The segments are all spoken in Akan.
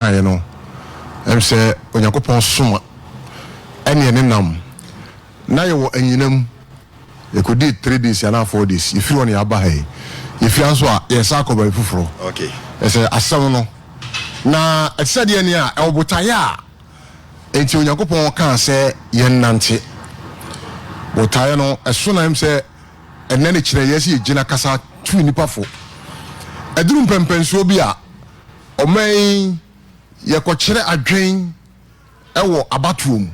Kaeɛ no, ɛm sɛ Onyankopɔn soma ɛne yɛne nam. Na yɛwɔ anyina mu, yɛkɔdii 3 days anaa 4 days, yɛfiri hɔ na yɛaba ha yi. Yɛfiri ha nso a, yɛsan akɔ baabi foforɔ. Ɛsɛ asɛm no na ɛte sɛ deɛ nea ɛwɔ botaeɛ a enti Onyankopɔn kaa sɛ yɛnnante. Botaeɛ no ɛso na ɛm sɛ ɛnnɛ ne kyerɛ yɛ sɛ yɛgyina kasa tu nnipa fo. Ɛduru mpɛmpɛnsoɔ bi a, ɔman yi yɛkɔkyerɛ adwen wɔ abatoɔ mu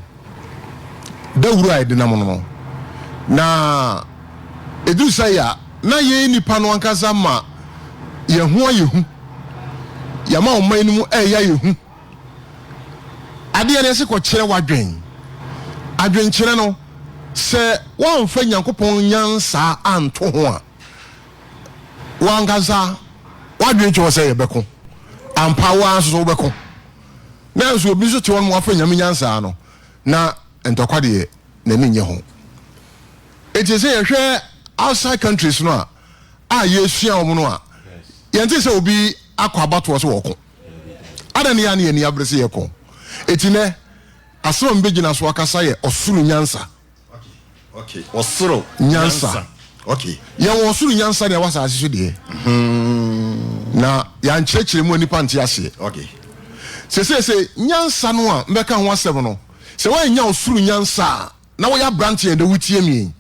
dawuro a yɛde nam no, na ɛduru sɛ yɛ a na yɛn nnipa no ankasa ma yɛn ho ayɛ hu, yɛama ɔman no mu ɛyɛ ayɛ hu. Adeɛ no yɛse kɔkyerɛ w'adwen. Adwenkyerɛ no, sɛ woamfa Nyankopɔn nyansa anto ho a, W'ankasa w'adwene kyerɛ wo sɛ yɛbɛko. Ampa, wo ara nso so wobɛko. Nanso obi nso te hɔ nom wafa Nyame nyansa no, na ntɔkwa deɛ n'ani nnye ho. Enti sɛ yɛhwɛ outside countries no a, a yɛsua wɔn no a, yɛnte sɛ obi akɔ abatoɔ sɛ wɔko. Adɛn ne yɛ a ne yɛn ani abere sɛ yɛko? Enti nɛ, asɛm a mebɛgyina so akasa yɛ ɔsoro nyansa. Ɔsoro nyansa. Yɛwɔ ɔsoro nyansa deɛ ɛwɔ asase so deɛ. Na yɛankyerɛkyerɛ mu a nnipa nte aseɛ. Seseese nyansa no a mbɛka ho asɛm no, sɛ woannya ɔsoro nyansa a, na woyɛ aberanteɛ ɛndɛ wotie me yi,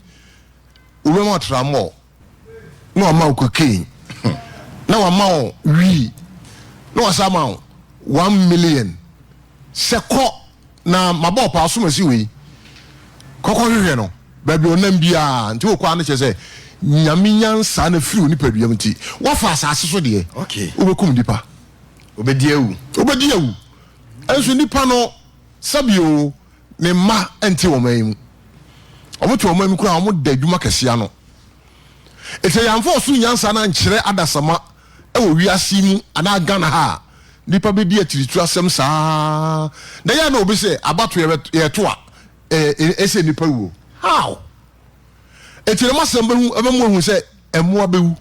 wobɛma wo tramɔɔ, na wama wo cocaine, na wama wo wii, na wasa ama wo 1 million sɛ kɔ na mabɔ ɔpaa so masi wei kɔkɔ hwehwɛ no baabi ɔnam biara. Nti wokɔ a no kyerɛ sɛ Nyame nyansa no firi wo nipadua mu, nti woafa asase so deɛ wobɛkum nipa. Wobɛdi awu. Wobɛdi awu. Ɛnso nipa no, sɛbio ne mma nte wɔn yi mu, ɔmo te wɔn mu koraa, ɔmo da adwuma kɛseɛ ano. Ɛsɛ yɛamfa ɔsoro nyansa no ankyerɛ adasama ɛwɔ wiase mu anaa Ghana ha a, nipa bɛdi atiritiri asɛm saa. Na yɛ na obi sɛ abato yɛto a ɛsɛ nipa wuo how? Eti na masɛm bɛhu ɛbɛmu ehu sɛ ɛmoa bɛwu.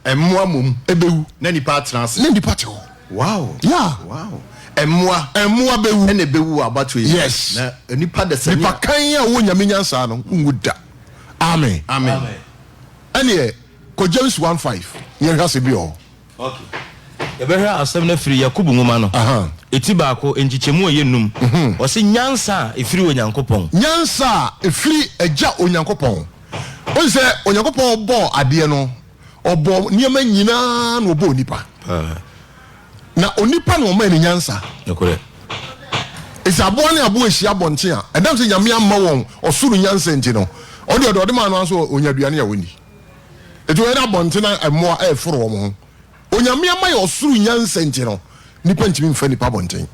Mmoa mom. Ɛbɛwu. Na nipa atena ase. Na nipa te hɔ. Wow. Mmoa. Ɛmoa bɛwu. Ɛna ɛbɛwu wɔ abato yi. Yes. Na nipa dasani. Nipa kan a wɔ Nyame nyansa no nwu da. Amen. Amen. Ɛneɛ kɔ James 1:5, yɛhwɛ asɛm bi wɔ hɔ. Okay. Yɛbɛhwɛ asɛm no afiri Yakobo nwoma no, eti 1, nkyekyɛmu a ɛyɛ 5. Ɔse nyansa a ɛfiri Onyankopɔn. Nyansa a ɛfiri Agya Onyankopɔn. Wohu sɛ Onyankopɔn bɔɔ adeɛ no, ɔbɔɔ nneɛma nyinaa na ɔbɔɔ nipa. Na onipa na ɔmaa ne nyansa. Nokorɛ. Ɛsɛ aboa ne aboa ahyia abɔnten a, ɛnam sɛ Nyame amma wɔn ɔsoro nyansa nti no, ɔno deɛ ɔde ɔde maa no ara nso ɔnya aduane a ɔnni. Enti wɔyɛ dɛ abɔnten a mmoa reforo wɔn ho. Onyame ama yɛ ɔsoro nyansa nti no, nipa ntumi mfa nipa abɔnten.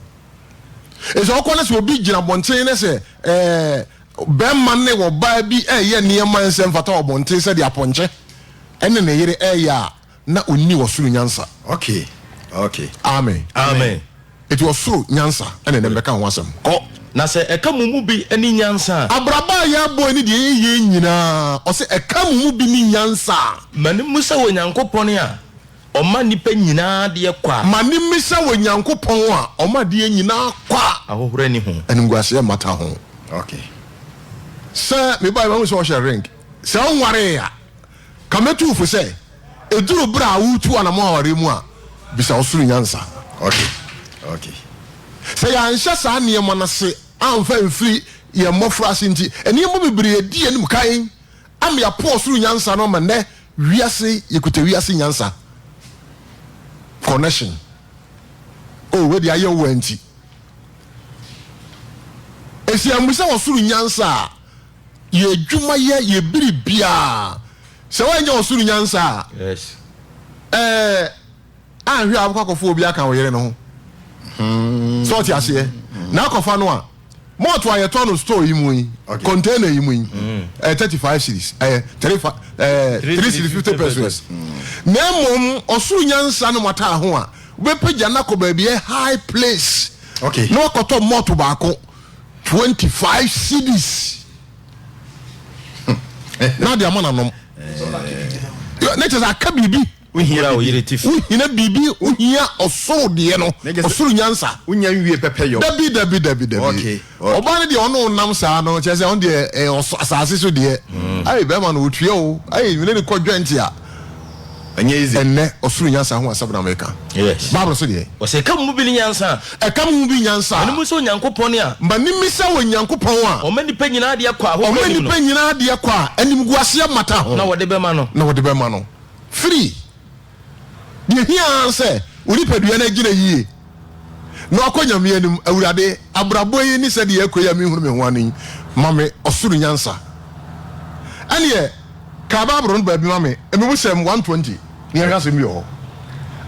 Enti ɔkɔ na sɛ obi gyina abɔnten na sɛ ɛɛ bɛrima ne ɔbaa bi ɛreyɛ nneɛma nsɛ mfata wɔ abɔnten sɛdeɛ apɔnkye ɛne ne yere ɛreyɛ a, na ɔnni ɔsoro nyansa. Okay. Amen. Amen. Enti ɔsoro nyansa ɛna ɛnɛ mbɛka ho asɛm. Kɔ. Na sɛ ɛka mo mu bi ne nyansa a. Abrabɔ a yɛbɔ ne deɛ yɛyɛ nyinaa, ɔsɛ ɛka mo mu bi ne nyansa a. Ma ne mmisa wɔ Nyankopɔn a ɔma nnipa nyinaa adeɛ kwa a. Ma ne mmisa wɔ Nyankopɔn a ɔma adeɛ nyinaa kwa a. Ahohora nni ho. Animguaseɛ mmata ho. Sɛ mebaeɛ mahu sɛ ɔhyɛ ring. Sɛ wonwaree a, ka mɛtu wo fo sɛ ɛduru berɛ a woretu anammɔn awareɛ mu a, bisa ɔsoro nyansa. Okay. Sɛ yɛanhyɛ saa nneɛma no ase amfa amfiri yɛn mmɔfraase nti, nneɛma bebree adi yɛn anim kan ama yɛapo ɔsoro nyansa no ama nnɛ wiase yɛkuta wiase nyansa. Connection. Oh, wei deɛ ayɛ wo nti. Esi ammisa ɔsoro nyansa a, yɛ adwuma yɛ yɛ biribiara. Sɛ woannya ɔsoro nyansa a, ɛɛ anhwɛ a wobɛkɔ akɔfa obi aka wo yere no ho. Sɛ ɔte aseɛ na akɔfa no a, mɔɔto a yɛtɔ no store yi mu yi, container yi mu yi, ɛyɛ 35 cedis, ɛyɛ 3 cedis 50 pesewas. Na mmom ɔsoro nyansa no mataa ho a, wobɛpagya no akɔ baabi ɛ high place na wakɔtɔ mɔɔto baako 25 cedis na de ama nanom ne kyɛ sɛ aka biribi. Wohia Wokura wo biribi. yere ti fi. Wohia biribi, wohia ɔsoro deɛ no, Na kyerɛ sɛ ɔsoro nyansa. wonya nwie pɛpɛyɔ. Dabi, dabi, dabi, dabi. Okay, okay. Ɔbaa no deɛ ɔne wo nam saa no, kyerɛ sɛ ɔno deɛ ɛyɛ ɔso, asase so deɛ. Ayi, bɛrima no ɔtua o. Ayi, mene no kɔ joint a. Ɛnyɛ easy. Ɛnnɛ, ɔsoro nyansa ho asɛm na meka. Yes. Bible so deɛ. Ɔsɛ ɛka mo mu bi ne nyansa a. Ɛka mo mu bi nyansa a. Mani mu sɛ Onyankopɔn a. Mani mi sɛ Onyankopɔn a. Ɔma nnipa nyinaa adeɛ kwa a ahohora Ɔma nnim no. nnipa nyinaa adeɛ kwa a animguaseɛ mmata ho. Na wɔde bɛma no. Na wɔde bɛma no. Firi. Deɛ ɛhia ara ne sɛ wo nipadua no agyina yie na wakɔ Nyame anim, Awurade, abrabɔ yi ne sɛdeɛ ɛrekɔ yi a menhunu me ho ano yi, ma me ɔsoro nyansa. Ɛneɛ, ka Bible no baabi ma me, Mmebusɛm 1:20, na yɛnhwɛ asɛm bi wɔ hɔ.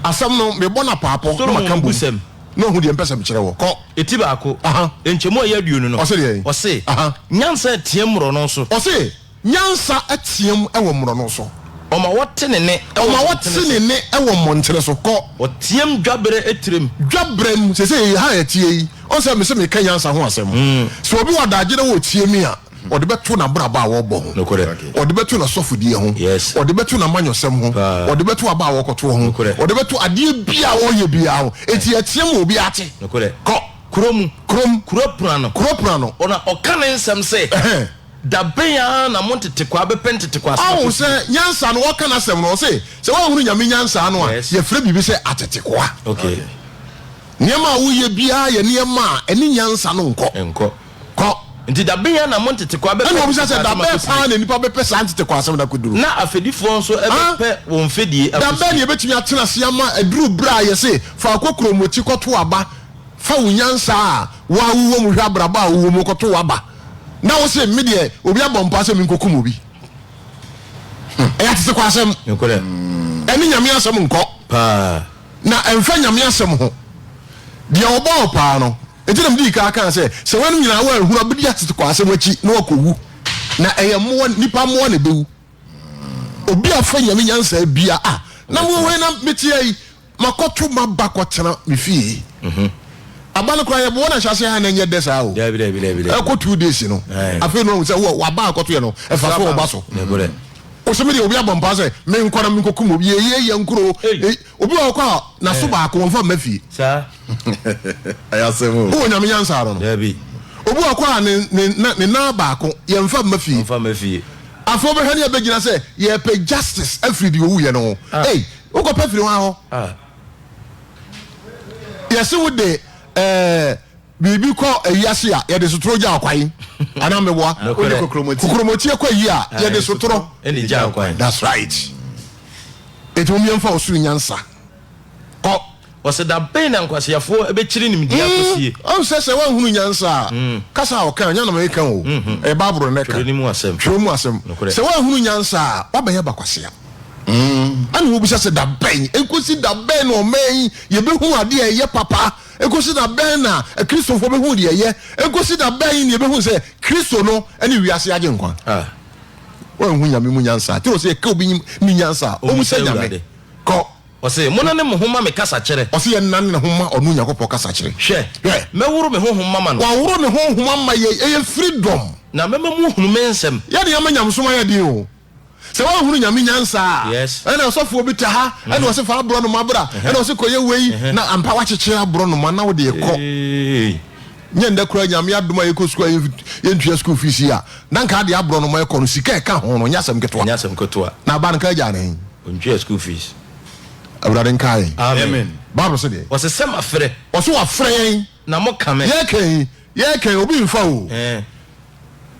Asɛm no, mebɔ no apaapɔ na maka Solomon mbom, mmebusɛm. na wahu deɛ mpɛ sɛ mekyerɛ wɔ. Kɔ. Eti baako, Aha. nkyɛmu a ɛyɛ 20 no. Ɔse deɛn? Ɔse, Aha. Nyansa teɛ mmorɔno so. Ɔse, Nyansa teɛm wɔ mmorɔno so. Ɔma wɔte ne nne wɔ Ɔma mmɔntene wɔte so. ne nne wɔ mmɔntene so. Kɔ. Ɔteɛm dwaberɛ tirim. Dwaberɛ mu. Seesei ha a yɛteɛ yi, ɔn sɛ mese meka nyansa ho asɛm. Sɛ obi wɔ adagye na ɔretie me a, ɔde bɛto n'abrabɔ a ɔrebɔ ho. Nokorɛ. Ɔde bɛto n'asɔfodie ho. Yes. Ɔde bɛto n'amanyɔsɛm ho. Paa. Ɔde bɛto aba a ɔrekɔtoɔ ho. Nokorɛ. Ɔde bɛto adeɛ biara a ɔreyɛ biara ho. Enti yɛteɛm ma obiara te. Nokorɛ. Kɔ. Kuro mu. Kurom. Kuro pono ano. Kuro pono ano. Ɔna ɔka ne nsɛm sɛ. Ɛhɛn. Da bɛn ara na mo ntetekwaa bɛpɛ ntetekwaa asɛm Ahu akɔsie? sɛ nyansa no wɔka n'asɛm no ɔse sɛ woanhunu Nyame nyansa no a Yes. yɛfrɛ biribi sɛ atetekoa. Okay. Nneɛma a woyɛ biara yɛ nneɛma a ɛne nyansa no nkɔ. Nkɔ. Kɔ. Nti da bɛn ara na mo ntetekwaa bɛpɛ Ɛna ɔbisa sɛ ntetekwaa da asɛm bɛn akɔsie? paa na nnipa bɛpɛ saa ntetekwaa asɛm no akɔduru? Na afɛdifoɔ nso Ah? bɛpɛ wɔn fɛdie Da bɛn akɔsie? na yɛbɛtumi atena ase ama aduru berɛ a yɛse fa kokuromoti kɔto aba, fa wo nyansa a wo ara wowɔ mu hwɛ abrabɔ a wowɔ mu kɔto w'aba? Na wo se me deɛ obi abɔ mpaa sɛ menkɔkum obi. Hmm, ɛyɛ atetekɔ asɛm. Nokorɛ. Ɛne Nyame asɛm nkɔ. Paa. Na ɛmfa Nyame asɛm ho. Deɛ ɔbɔɔ wo paa no, enti na medii kan kaa sɛ, sɛ woanom nyinaa woanhunu a, wobɛdi atetekɔ asɛm akyi na woakɔwu. Na ɛyɛ mmoa, nnipa mmoa na ɛbɛwu. Obi a ɔfa Nyame nyansa bia a, na mo wei na meteɛ yi, Makɔto m'aba kɔtena me fie. Aba no koraa yɛboa no ahyɛaseɛ ha na ɛnyɛ dɛ saa o. Ɛkɔ 2 days no, afei na wahu sɛ wo w'aba a kɔtoeɛ no ɛfa so ɔba so. Wo sɛ me deɛ obi abɔ mpaa sɛ menkɔ na menkɔkum obi, yɛyɛ yɛ nkuro. Obi wɔ hɔ kɔ a n'aso baako wɔmfa mma fie. Ɛyɛ asɛm o. Wowɔ Nyame nyansa no no. Obi wɔ hɔ kɔ a ne nan baako yɛmfa mma fie. Afei wobɛhwɛ ne yɛbɛgyina sɛ yɛpɛ justice afiri deɛ ɔwuiɛ no ho. Ei, wokɔpɛ firi hwan hɔ? Yɛse wo de eh, biribi kɔ ayi ase a yɛde sotoro gya ɔkwan. Anaa meboa? Wode kokromoti. Kokromoti kɔ ayi a yɛde sotoro. Ɛne gya ɔkwan. That's right. Enti mom yɛmfa ɔsoro nyansa. Kɔ. Ɔse da bɛn na nkwaseafoɔ bɛkyiri nimdeɛ akɔsie? Ɔhu sɛ sɛ woanhunu nyansa a, kasa a ɔka nyɛ na meka o, ɛyɛ Bible na ɛka. Twerɛ no mu asɛm. Twerɛ mu asɛm. Nokorɛ. Sɛ woanhunu nyansa a, woabɛyɛ bakwasea. Ɛna wobisa sɛ da bɛn? Ɛnkɔsi da bɛn na ɔman yi yɛbɛhunu adeɛ a ɛyɛ papa? Ɛnkɔsi da bɛn na Akristofoɔ bɛhunu deɛ ɛyɛ? Ɛnkɔsi da bɛn na yɛbɛhunu sɛ Kristo no ne wiase agyenkwa? Woanhu Nyame mu nyansa a, te wɔ sɛ yɛka obi ne nyansa a, ɔmu sɛ Nyame. Kɔ. Ɔse, Monane mo ho ma me kasakyerɛ. Ɔse yɛnnane ne ho ma ɔno Onyankopɔn kasakyerɛ. Hwɛ! Hwɛ! Mɛworo me honhom mama no. Waworo ne honhom ama yɛn, ɛyɛ freedom. Na mɛma moahunu me nsɛm. Yɛde ama nyamesom ayɛ den o. Sɛ woanhunu Nyame nyansa a, ɛna ɔsɔfoɔ bi te ha, ɛna ɔse fa aborɔnoma bra, ɛna ɔse kɔyɛ wei, na ampa woakyekyere aborɔnoma na wode rekɔ. Nyɛ ndɛ koraa Nyame adom a yɛkɔ sukuu a yɛntua school fees yi a, na nka ade aborɔnoma ɛkɔ no sika ɛka ho no nyɛ asɛm ketewa. Ɛnyɛ asɛm ketewa. Na aba no nka agyaa no he? Ɔntua school fees. Awurade nkaa yɛn. Amen. Bible se deɛ? Ɔse sɛ mafrɛ. Ɔse wafrɛ yɛn. Na mo ka me. Yɛka yi, yɛka yi, obi nfa o.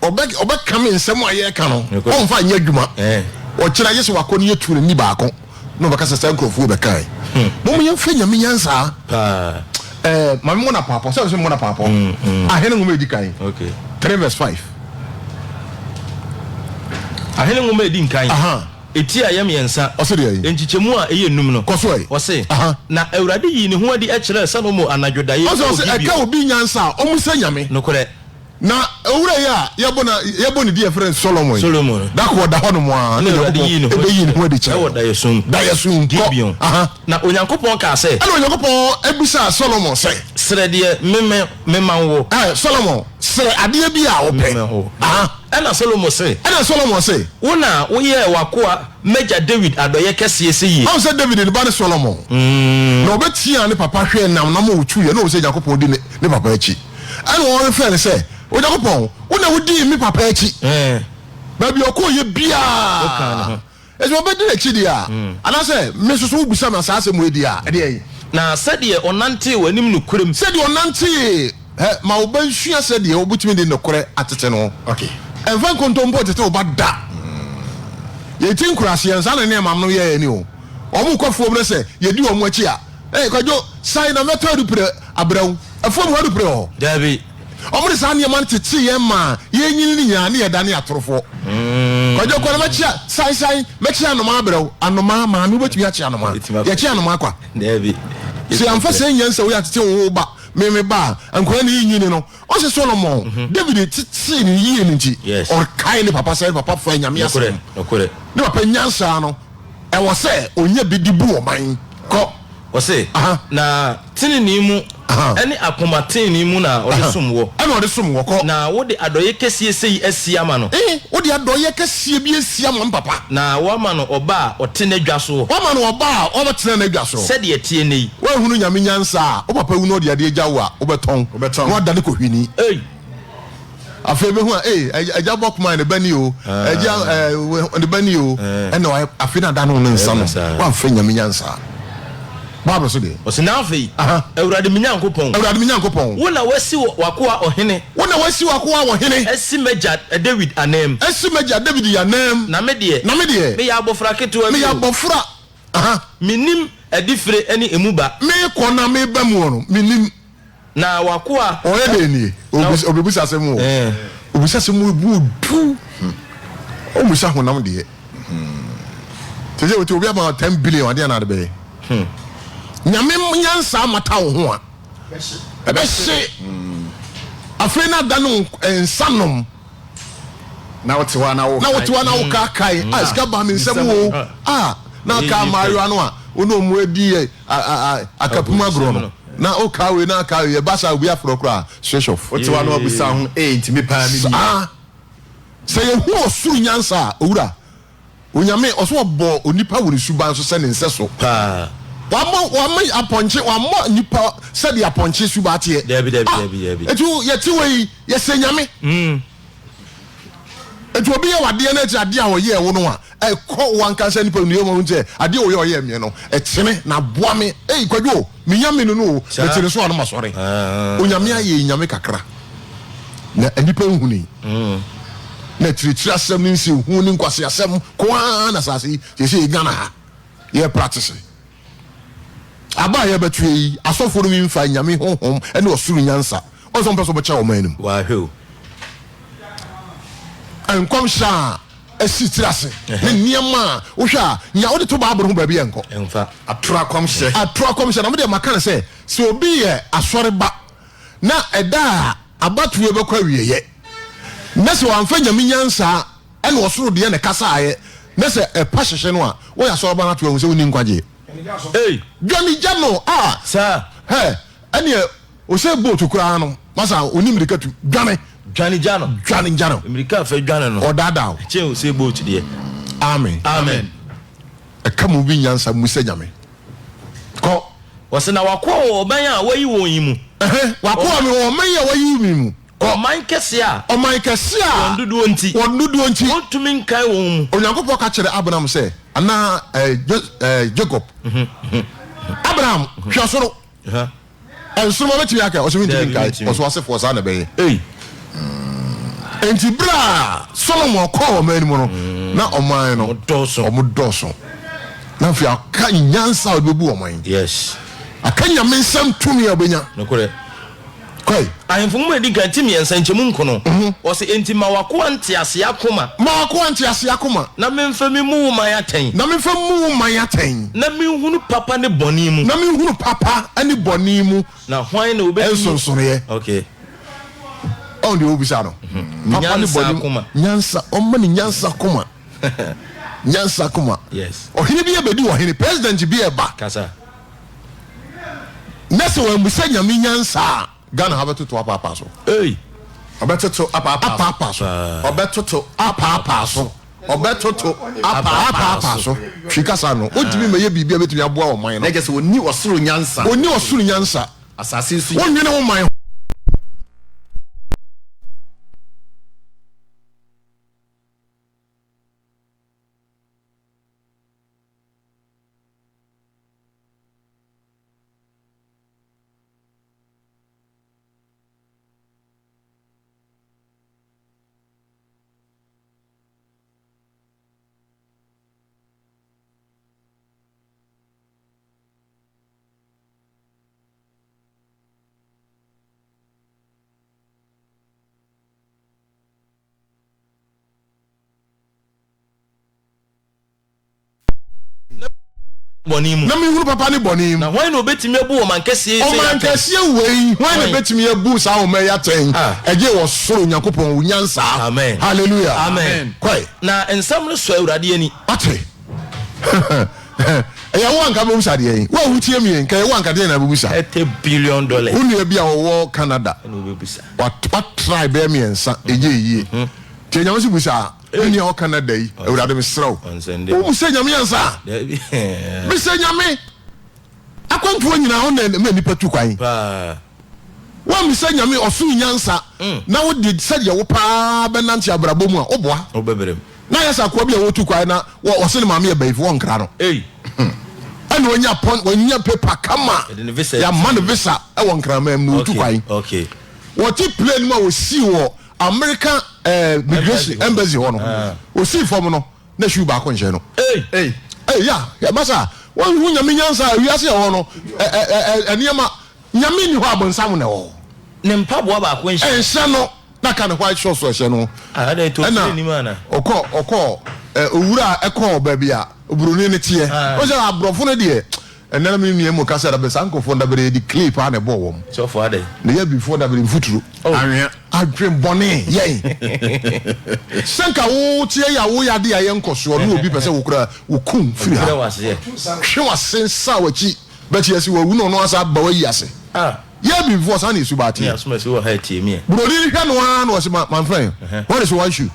Ɔbɛ, ɔbɛka me nsɛm a yɛka no, ɔnfa nyɛ adwuma. Ɔkyena gye sɛ wakɔ ne yɛtu n'ani baako na ɔbɛka sɛ saa nkurɔfoɔ bɛkae. Mom yɛmfa Nyame nyansa. Paa. Eh, ma me mmɔ no apaapɔ. Sɛ me mmɔ no apaapɔ. Ahene nwoma edi kan. Okay. 3 verse 5. Ahene nwoma edi nkan. Aha. Eti a ɛyɛ mmiɛnsa. Ɔse deɛ yi. Nkyekyɛmu a ɛyɛ num no. Kɔ so ɛ. Ɔse, Aha. Na Awurade yii ne ho adi kyerɛɛ Salomo anadwo daeɛ Ɔse wɔ ɔse Gibeon. ɛka obi nyansa a, ɔmu sɛ Nyame. Nokorɛ. Na owura yi a yɛbɔ na yɛbɔ ne din a yɛfrɛ no Solomon yi, Solomon. da koro ɔda hɔnom ara, na Ɛnna Awurade yii ne Onyankopɔn ho bɛyii ne ho adi adi kyerɛɛ wɔ no. daeɛso mu. Daeɛso mu, kɔ. Gibeon. Aha. Na Onyankopɔn kaa sɛ. Ɛnna Onyankopɔn bisaa Solomon sɛ. Srɛ deɛ me mema wo. Ɛ, Solomon, srɛ adeɛ bi a wopɛ. Mema wo. Aha. Ɛnna Salomo se. Ɛnna Solomon se. Wo na woyɛɛ w'akoa m'agya Dawid adɔeɛ kɛseɛ seyie. Ɔhu sɛ Dawid ne ba ne Solomon, na ɔbɛtiaa ne papa hwɛɛ nam nam a ɔtuiɛ, na ɔhu sɛ Nyankopɔn di ne ne papa akyi. Ɛnna ɔrefrɛ no sɛ, Onyankopɔn, wo na wodii me papa akyi. Baabi a ɔkɔeɛ biara. Enti ɔbɛdi n'akyi deɛ a, anaasɛ me nso so wobisa me saa asɛm wei deɛ a, ɛdeɛn? Na sɛdeɛ ɔnantee w'anim nokorɛm. Sɛdeɛ ɔnantee, hɛ, ma wo ba nsua sɛdeɛ wobɛtumi de nokorɛ atete no. Ɛmfa nkontompo ntete wo ba da. Yɛn ti nkuraseɛ no, saa na ne maame nom yɛɛ yɛn o. Wɔn rekɔ afuom na sɛ yɛdi wɔn akyi a, Hey, Kwadwo, san na mɛtɔ adupire abrɛ wo. Afuom hɔ adupire wɔ hɔ? Dabi. Wɔde saa nneɛma no tetee yɛn maa yɛnyini no nyinaa ne yɛdane atorofoɔ. Kwadwo kɔ na mɛkyea, san san, mɛkyea anomaa abrɛ wo. Anomaa, maame wobɛtumi akye anomaa? Yɛkye anomaa kwa. Dabi. Sɛ yɛamfa saa nyansa wei antete wo wo ba, me me ba a, nkwadaa no renyini no, ɔsɛ Solomon, David tetee no yie no nti, ɔkae ne papa sɛ ne papa fa Nyame asɛm. Ne papa nyansa no, ɛwɔ sɛ ɔnya bi de bu ɔman. Kɔ. Ɔse, Na tenenee mu ne akoma tenenee mu na ɔde som woɔ. Ɛna ɔde som woɔ, kɔ. Na wode adɔeɛ kɛseɛ sei asi ama no. Ee, wode adɔeɛ kɛseɛ bi asi ama me papa. Na woama no ɔba a ɔte n'adwa soɔ. Woama no ɔba a ɔbɛtena n'adwa soɔ. Sɛdeɛ ɛteɛ nnɛ yi. Woanhunu Nyame nyansa a, wo papa wu na ɔde adeɛ gya wo a, wobɛtɔn, na woadane kɔhwini. Ei! Afei bɛhu a, ee, agya bɔ kuma ne ba ni o, agya ɛɛ ne ba ni o, ɛna wayɛ afei na ada no ne nsa no, wamfa Nyame nyansa. Bible so deɛ. Ɔse na afei, Awurade me Nyankopɔn. Awurade me Nyankopɔn. Wo na woasi w'akoa ɔhene. Wo na woasi w'akoa ɔhene. Asi m'agya Dawid ananmu. Asi m'agya Dawid ananmu. Na me deɛ. Na me deɛ. Meyɛ abɔfra ketewa bi o. Meyɛ abɔfra. Mennim adifire ne emu ba. Mekɔ na meba mu no, mennim. Na w'akoa. Ɔyɛ dɛn nie? Ɔbɛbisa asɛm o. Ɔbisa asɛm o, ebu odu. Ɔmmisa honam deɛ. Te sɛ wote obi ama 10 billion adeɛ na ade bɛyɛ. Nyame nyansa amata wo ho a, ɛbɛhye. Afei na ada no nsa nom. Na wote hɔ a na wokae. Na wote hɔ a na wokaakae. A sika baa me nsam o. A na aka mmaayewa no a wo ne wɔn adi akapum agorɔ no. Na wokaa wei na aka wei ɛba saa obi afrɛ koraa switch off. Wote hɔ a na wabisa ho ee nti me paa me ni. Sɛ yɛhu ɔsoro nyansa a, owura. Onyame, ɔsɛ ɔbɔɔ onipa wɔ ne suban so sɛ ne nsɛso. Paa. Wammɔ, wamma apɔnkye, wammɔ nipa sɛdeɛ apɔnkye suban teɛ. Dabi, dabi, Ah, dabi, dabi. eti wo, yɛte hɔ yi, yɛsɛ Nyame. Eti obi yɛ wo adeɛ na akyiri adeɛ a ɔyɛɛ wo no a, ɛkɔ wo ankasa nipa nua mu sɛ, adeɛ a ɔyɛ ɔyɛɛ meɛ no, ɛkyene na aboa me. Ei, Kwadwo o, me Nyame no no o, Saa. mete ne so a na masɔre. Ah. Onyame ayɛ Nyame kakra. Na nnipa nhunui. Na akyirikyiri asɛm ne nsɛnhunu ne nkwaseasɛm ko ara na asase yi seesei Ghana ha yɛ practice. Aba a yɛbɛtoɛ yi, asɔfoɔ no mfa Nyame honhom ne ɔsoro nyansa. Ɔn sɛ wɔmpɛ sɛ wɔbɛkyɛ ɔman no mu. Wahwɛ o. Nkɔmhyɛ a asi tiri ase ne nneɛma a wohwɛ a nea wode to Bible ho baabi ɛnkɔ. Ɛmfa. Atoro akɔmhyɛ. Atoro akɔmhyɛ na medeɛ maka no sɛ sɛ obi yɛ asɔre ba na ɛda a abatoɔ bɛkɔ awieɛ na sɛ wamfa Nyame nyansa ɛna ɔsoro deɛ na ɛkasaeɛ na sɛ ɛpa hyehye no a, woyɛ asɔreba no ato ahu sɛ wonni nkwagyeɛ. Ei! Dwane gya no a! Saa. Hɛ! Ɛneɛ ɔsɛ boat koraa no, masa ɔni mmirika tu. Dwane! Dwane gya no. Dwane gya no. Mmirika fɛ dwane no. Ɔdaadaa wo. Kyɛn ɔsɛ boat deɛ. Amen. Amen. Ɛka mu bi nyansa mu sɛ Nyame. Kɔ. Ɔse na w'akoa wɔ ɔman a wayi wɔn yi mu. Ɛhɛ, w'akoa me wɔ ɔman yi a wayi me mu. Kɔ. Ɔman kɛseɛ a. Ɔman kɛseɛ a. Wɔn dodoɔ nti. Wɔn dodoɔ nti. Wɔntumi nkan wɔn mu. Onyankopɔn ka kyerɛɛ Abraham sɛ, anaa ɛɛ Jacob, Abraham, hwɛ soro. Nsoromma bɛtumi aka? Ɔsɛ mentumi nkae. Ɔsɛ w'asefoɔ saa na ɛbɛyɛ. Enti berɛ a Solomon kɔɔ ɔman no mu no, na ɔman no wɔn dɔɔso. Na afei aka nyansa a ɔde bɛbu ɔman. Yes. Aka Nyame nsam tumi a ɔbɛnya. Nokorɛ. Kɔe. Ahemfo nwoma a ɛdi kan ti mmiɛnsa nkyɛmu nkono. Ɔse, Enti ma w'akoa nteaseɛ akoma. Ma w'akoa nteaseɛ akoma. Na memfa memmu wo man atɛn. Na memfa mmu wo man atɛn. Na menhunu papa ne bɔne mu. Na menhunu papa ne bɔne mu. Na hwan na ɔbɛtumi. Nsonsonoeɛ. Okay. Ɔn deɛ ɔbisa no. Papa ne Nyansa bɔne mu. akoma. Nyansa, ɔmma ne nyansa akoma. Nyansa akoma. Yes. Ɔhene bi abɛdi ɔhene, president bi ɛba. Kasa. Na sɛ wammisa Nyame nyansa a, Ghana ha bɛtoto apaapaa so. Ei! Ɔbɛtoto apaapaa so. Apaapaa so. Ɔbɛtoto apaapaa so. Ɔbɛtoto apaapaa Apaapaa so. Twi kasa no, wontumi mmɛyɛ biribi a ɛbɛtumi aboa ɔman no. Na kyerɛ sɛ ɔnni ɔsoro nyansa. Ɔnni ɔsoro nyansa. Asase so nyansa. Wonnwene wo man ho. Bɔne mu. Na menhunu papa ne bɔne mu. Na hwan na obetumi abu ɔman kɛseɛ yi sei Ɔman atɛn? kɛseɛ wei, hwan na Hwan? ebetumi abu saa ɔman yi atɛn? Ah. Ɛgye wɔ soro Nyankopɔn, wo nyansa. Amen. Hallelujah. Amen. Kɔe. Na nsɛm no sɔ Awurade ani. Wate? Ɛyɛ wo anka bɛbusa deɛ yi. Wo a wotie me yi, nka ɛyɛ wo anka deɛ na bɛbusa. $30 billion. Wo nua bi a ɔwɔ Canada, Ɛna obɛbusa. watry bɛyɛ mmiɛnsa, ɛnyɛ yie. Nti Nyame se busa Me nua ɔwɔ Canada yi, Awurade mesrɛ wo, wo sɛ Nyame ansa? Mesɛ Nyame, akwantuo nyinaa wo na ɛma nnipa tu kwan. Woammisa Nyame ɔsoro nyansa na wode sɛdeɛ wo paa bɛnante abrabɔ mu a, woboa. Na ayɛ sɛ akoa bi a wɔtu kwan na wɔse ne maame yɛ bayifo, wɔnkra no. Ɛna wanya pɔn, wanya paper kama, yɛama no visa ɛwɔ nkraman mu na wɔtu kwan. Wɔte plane mu a wɔsii wɔ America eh, migration embassy hɔ no, osii fam no na shoe baako nhyɛ no. Ei. Ei ya, masa, wɔn hu nyame nyansa a wiase ɛwɔ no, ɛ ɛ ɛ nneɛma nyame ni hɔ abonsam na ɛwɔ hɔ. Ne mpaboa baako nhyɛ. Ɛnhyɛ no na ka ne white shorts ɛhyɛ no. Ah, ɛna eto Ɛna nim ana. ɔkɔ ɔkɔ ɛ owura ɛkɔ baabi a oburoni ne teɛ. Ah. Ɔsɛ aborɔfo no deɛ. Ɛnnɛ na me nua mu ka sɛ dabere saa nkurɔfoɔ no dabere yɛde clay paa na ɛbɔɔ wɔn. Sɔfo adɛn? Na yɛ abibifoɔ dabere mfuturo. Oh. Anwea. Adwen bɔne yɛn. Sɛ nka wo teɛ yɛ a woyɛ adeɛ a ɛyɛ nkɔsoɔ ne obi pɛ sɛ wo koraa wo kum firi ha. Ɔbrɛ w'aseɛ. Twe w'ase nsa w'akyi but yɛsi wawu na ɔno asa aba w'ayi ase. Ah. Yɛ abibifoɔ saa na yɛ suba Ne teɛ. asomasi wɔ ha atie me ɛ. Buroni no hwɛ no ara na ɔse ma my friend what is one shoe?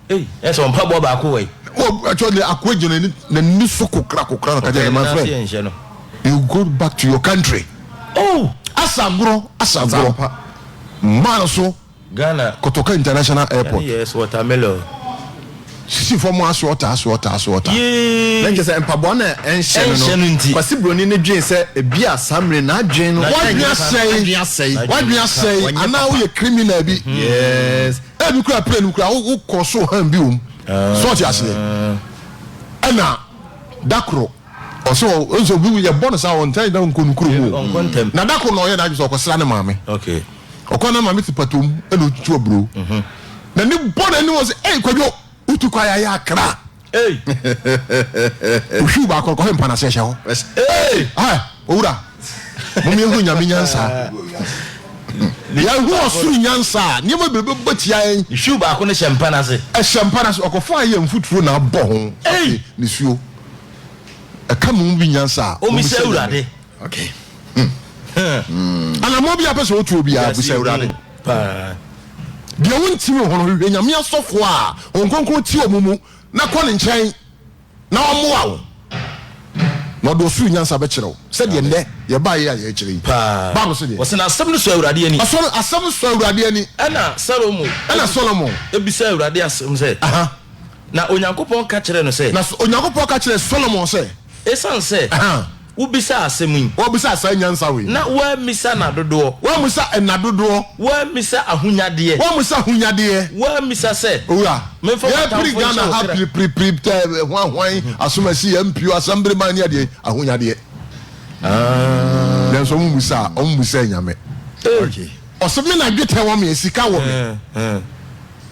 Ei, ɛsɛ wɔn mpaboa baako wɔ yi. Wɔ ɛtɔ de akoa gyina n'ani n'ani so kokra kokra na ɔka kyerɛ my friend. You go back to your country. Oh! Asa agorɔ, asa agorɔ. Man so. Ghana. Kotoka International Airport. Yes, watermelon. Sisi fam aso ɔta aso ɔta aso ɔta. Yee. Na nkyɛ sɛ mpaboa na ɛnhyɛ no no. Kwasi Broni no dwen sɛ ebi a saa mmere n'adwen no. Wadwen asɛe. Wadwen asɛe. Wadwen asɛe. Anaa woyɛ criminal bi. Yes. Ebi kura plane mu kura wo kɔ so han bi wom. So ɔte aseɛ. Ɛna da koro ɔsɛ ɔsɛ obi yɛ bɔ no saa ɔntɛn da nkɔ ne kuro mu o. Na da koro na ɔyɛ n'adwene sɛ ɔkɔsra ne maame. Ɔkɔ na maame te patom ɛna otutu aburo. Na ne bɔ n'anim ɔsɛ ɛy kwadwo wotu kwan ayɛ akra. Ei! Ohwiw baako kɔhwe mpa n'ase ɛhyɛ hɔ. Ei! Ai, owura, mom yɛnhu Nyame nyansa. Yɛnhu ɔsoro nyansa a, nneɛma bebree bɛbɔ tia yɛn. Hwiw baako no hyɛ mpa n'ase. Ɛhyɛ mpa n'ase, ɔkɔfa ayɛ mfuturo na abɔ ho. Ei! Nisuo. Ɛka mo mu bi nyansa a, Ommisa mommisa Awurade. Okay. Anammɔn bi a pɛ sɛ wotuo biara, bisa Awurade. Paa. Deɛ wontimi ho no, hwehwɛ Nyame asɔfoɔ a Honhom Kronkron te wɔn mu na kɔ ne nkyɛn na ɔmmoa wo, na ɔde ɔsoro nyansa bɛkyerɛ wo, sɛdeɛ nnɛ yɛbaeɛ a yɛrekyerɛ yi. Paa. Bible se deɛ? Wɔse na asɛm no sɔ Awurade ani. Asɔre, asɛm no sɔ Awurade ani. Ɛna Salomo. Ɛna Solomon. Bisaa Awurade asɛm sɛ. Aha. Na Onyankopɔn ka kyerɛɛ no sɛ. Na Onyankopɔn ka kyerɛɛ Solomon sɛ. Esiane sɛ wobisaa asɛm yi. Woabisaa saa nyansa wei. Na woammisa nna dodoɔ. Woammisa nna dodoɔ. Woammisa ahonyadeɛ. Woammisa ahonyadeɛ. Woammisa sɛ. Owura, Memfa w'atamfo yɛpere nhyɛ Ghana wo ha kra. piripiripiri tɛ hwan hwan, asomasi, MPO, assemblyman ne adeɛ, ahonyadeɛ. Nanso wɔn mmusaa, wɔn mmusaa Nyame. Okay. Ɔsɛ me na dwetɛ wɔ me, sika wɔ me.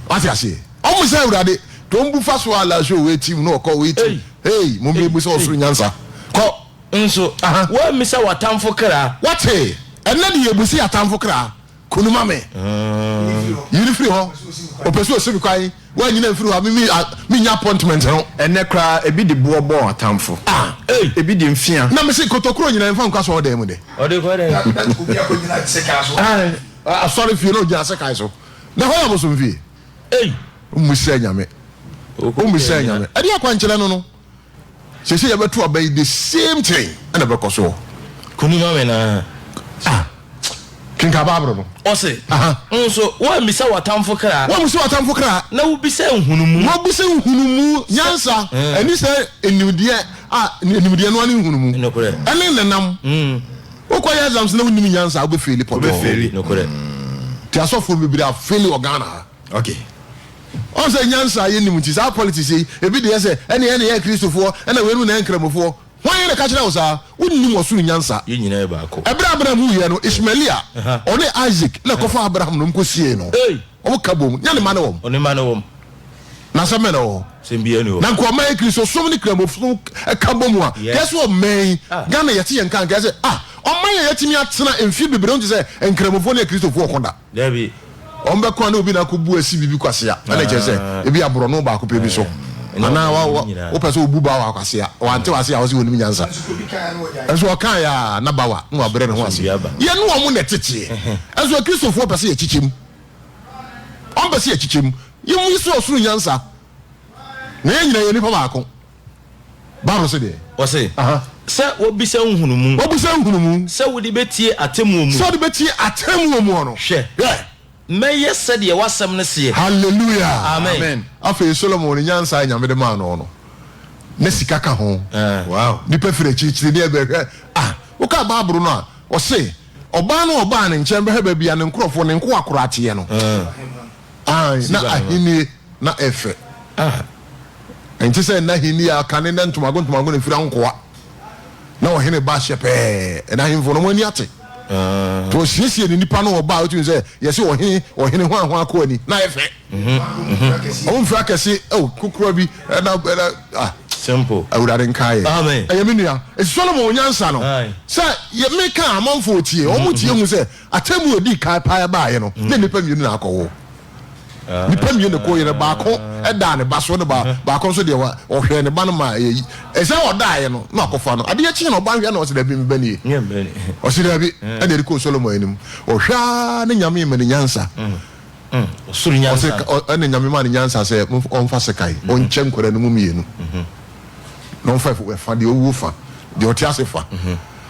Wate aseɛ? Ɔmo sɛ Awurade, to ɔmo bu fa so a la so wei team na ɔkɔ wei team. Hey, mo mmɛ bu sɛ ɔsoro nyansa. Kɔ. Nso, woammisa w'atamfo kra. Wate? Ɛnnɛ de yɛbu sɛ yɛn atamfo kra. Kunu ma me. Yi no firi hɔ. Ɔpɛ sɛ ɔsi me kwan. Woanyina mfiri hɔ a, me mennya appointment no. Ɛnnɛ koraa, ebi de boɔ bɔ atamfo. Ah. Ebi de mfea. Na mese kotokuro nyina mfa nkɔ asɔredan mu dɛ. Ɔde kɔ dɛn? Obi akɔgyina sekan so. Asɔre fie na ɔgyina sekan so. Na hɔ yɛ abosom fie. Ei! Wommisa Nyame. Wommisa Nyame. Ɛdeɛ akwankyerɛ no no. Sese yɛbɛto aba yi the same thing ɛna ɛbɛkɔ soɔ. Kunu ma me naa. Ah, kenka Bible no. Ɔse, Nso woammisa w'atamfo kra. Woammisa w'atamfo kra. Na wobisa nhunumu. Wobisa nhunumu, nyansa, ɛne sɛ nimdeɛ a, nimdeɛ no ara ne nhunumu. Nokorɛ. Ɛne nenam. Wokɔyɛ exams na wonnim nyansa a, wobɛfeeli pɔtɔɔ. Wobɛfeeli, nokorɛ. Nti asɔfoɔ bebree afeeli wɔ Ghana ha. Okay. Ɔn sɛ nyansa a yɛnnim nti saa politics yi ebi deɛ sɛ ɛne ɛne yɛ Kristofoɔ ɛna weinom na ɛyɛ Nkramofoɔ. Hwan na ɛka kyerɛ wo saa? Wonnim ɔsoro nyansa. Yɛn nyinaa yɛ baako. Ɛberɛ a Abraham wuiɛ no, Ishmaelia, ɔne Isaac na ɛkɔfaa Abraham na wɔkɔsiee no. Wɔn ka bom, nyɛ ne mma ne wɔn. Ɔne mma ne wɔn. Na asɛm bɛn na ɛwɔ hɔ? Asɛm biara nni hɔ. Na nka ɔman yi Kristosom ne Kramosom ka bom a, nka ɛsɛ ɔman yi, Ghana yɛte yɛn nka, nka ɛsɛ ah, ɔman a yɛatumi atena mfeɛ bebree, wonte sɛ Nkramofoɔ ne Akristofoɔ ɔko da. Dabi. Wɔn bɛko a na obi na akɔbu asi biribi kwasea, ɛna kyerɛ sɛ ebi aborɔno baako pɛ bi so. Anaa wa wa wopɛ sɛ obu bawa kwasea, wante wase a wɔse wɔnim nyansa. Nso ɔkaeɛ a na bawa na wabrɛ ne ho ase. Yɛne wɔn na ɛteteɛ. Nso Akristofoɔ pɛ sɛ yɛkyekyɛ mu. Wɔn pɛ sɛ yɛkyekyɛ mu. Yɛmu yi sɛ ɔsoro nyansa. Na yɛn nyinaa yɛ nipa baako. Bible se deɛ. Ɔse, sɛ wobisa nhunumu. Wobisa nhunumu. Sɛ wode bɛtie atemmuo mu. Sɛ wode bɛtie atemmuo mu no. Hwɛ. Hwɛ. Mɛyɛ sɛdeɛ w'asɛm no seɛ. Hallelujah. Amen. Afei Solomon ne nyansa a Nyame de maa no no, na sika ka ho. Wow. Nipa firi akyirikyiri ne ɛbɛhwɛ. Ah, woka Bible no a, ɔse, ɔbaa no a ɔbaa ne nkyɛn bɛhwɛ baabi a ne nkorɔfoɔ, ne nkoa koraa teɛ no. Ae, na ahennie na ɛfɛ. Ɛnte sɛ nnɛ ahennie a kane na ntomago ntomago na ɛfira nkoa. Na ɔhene ba hyɛ pɛɛ. Ɛnɛ ahemfo no wɔn ani ate. Nti ɔsiesie ne nipa no ɔba a wotumi sɛ yɛse ɔhene ɔhene hwan hwan akɔ ani na ayɛ fɛ. Wɔn mfiri akɛse oh kokora bi ɛna ɛna ah. Simple. Awurade nkae yɛn. Amen. Ɛyɛ me nua. Esi Solomon nyansa no sɛ yɛ meka amanfoɔ tie wɔn tie hu sɛ Atemmu a edii kan paa baeɛ no, na nnipa mmienu na akɔwo. Nnipa mmienu na ɛkɔeɛ no, baako daa ne ba so, na baako nso deɛ ɔhwɛɛ ne ba no ma ɛyɛ yi. Ɛsɛ ɔdaeɛ no, na wakɔfa no. Adeɛ kyeeɛ no, ɔba hwɛ na ɔse, Dabi, me ba nie. Ɔse, Dabi. Ɛna ɛde kɔɔ Solomon anim. Ɔhwɛ ara na Nyame ma no nyansa. Ɔse, ɛna Nyame maa no nyansa sɛ ɔmfa sekan, ɔnkyɛ nkwadaa no mu mmienu. Na ɔmfa ɛfa, deɛ ɔwuo fa, deɛ ɔte ase fa.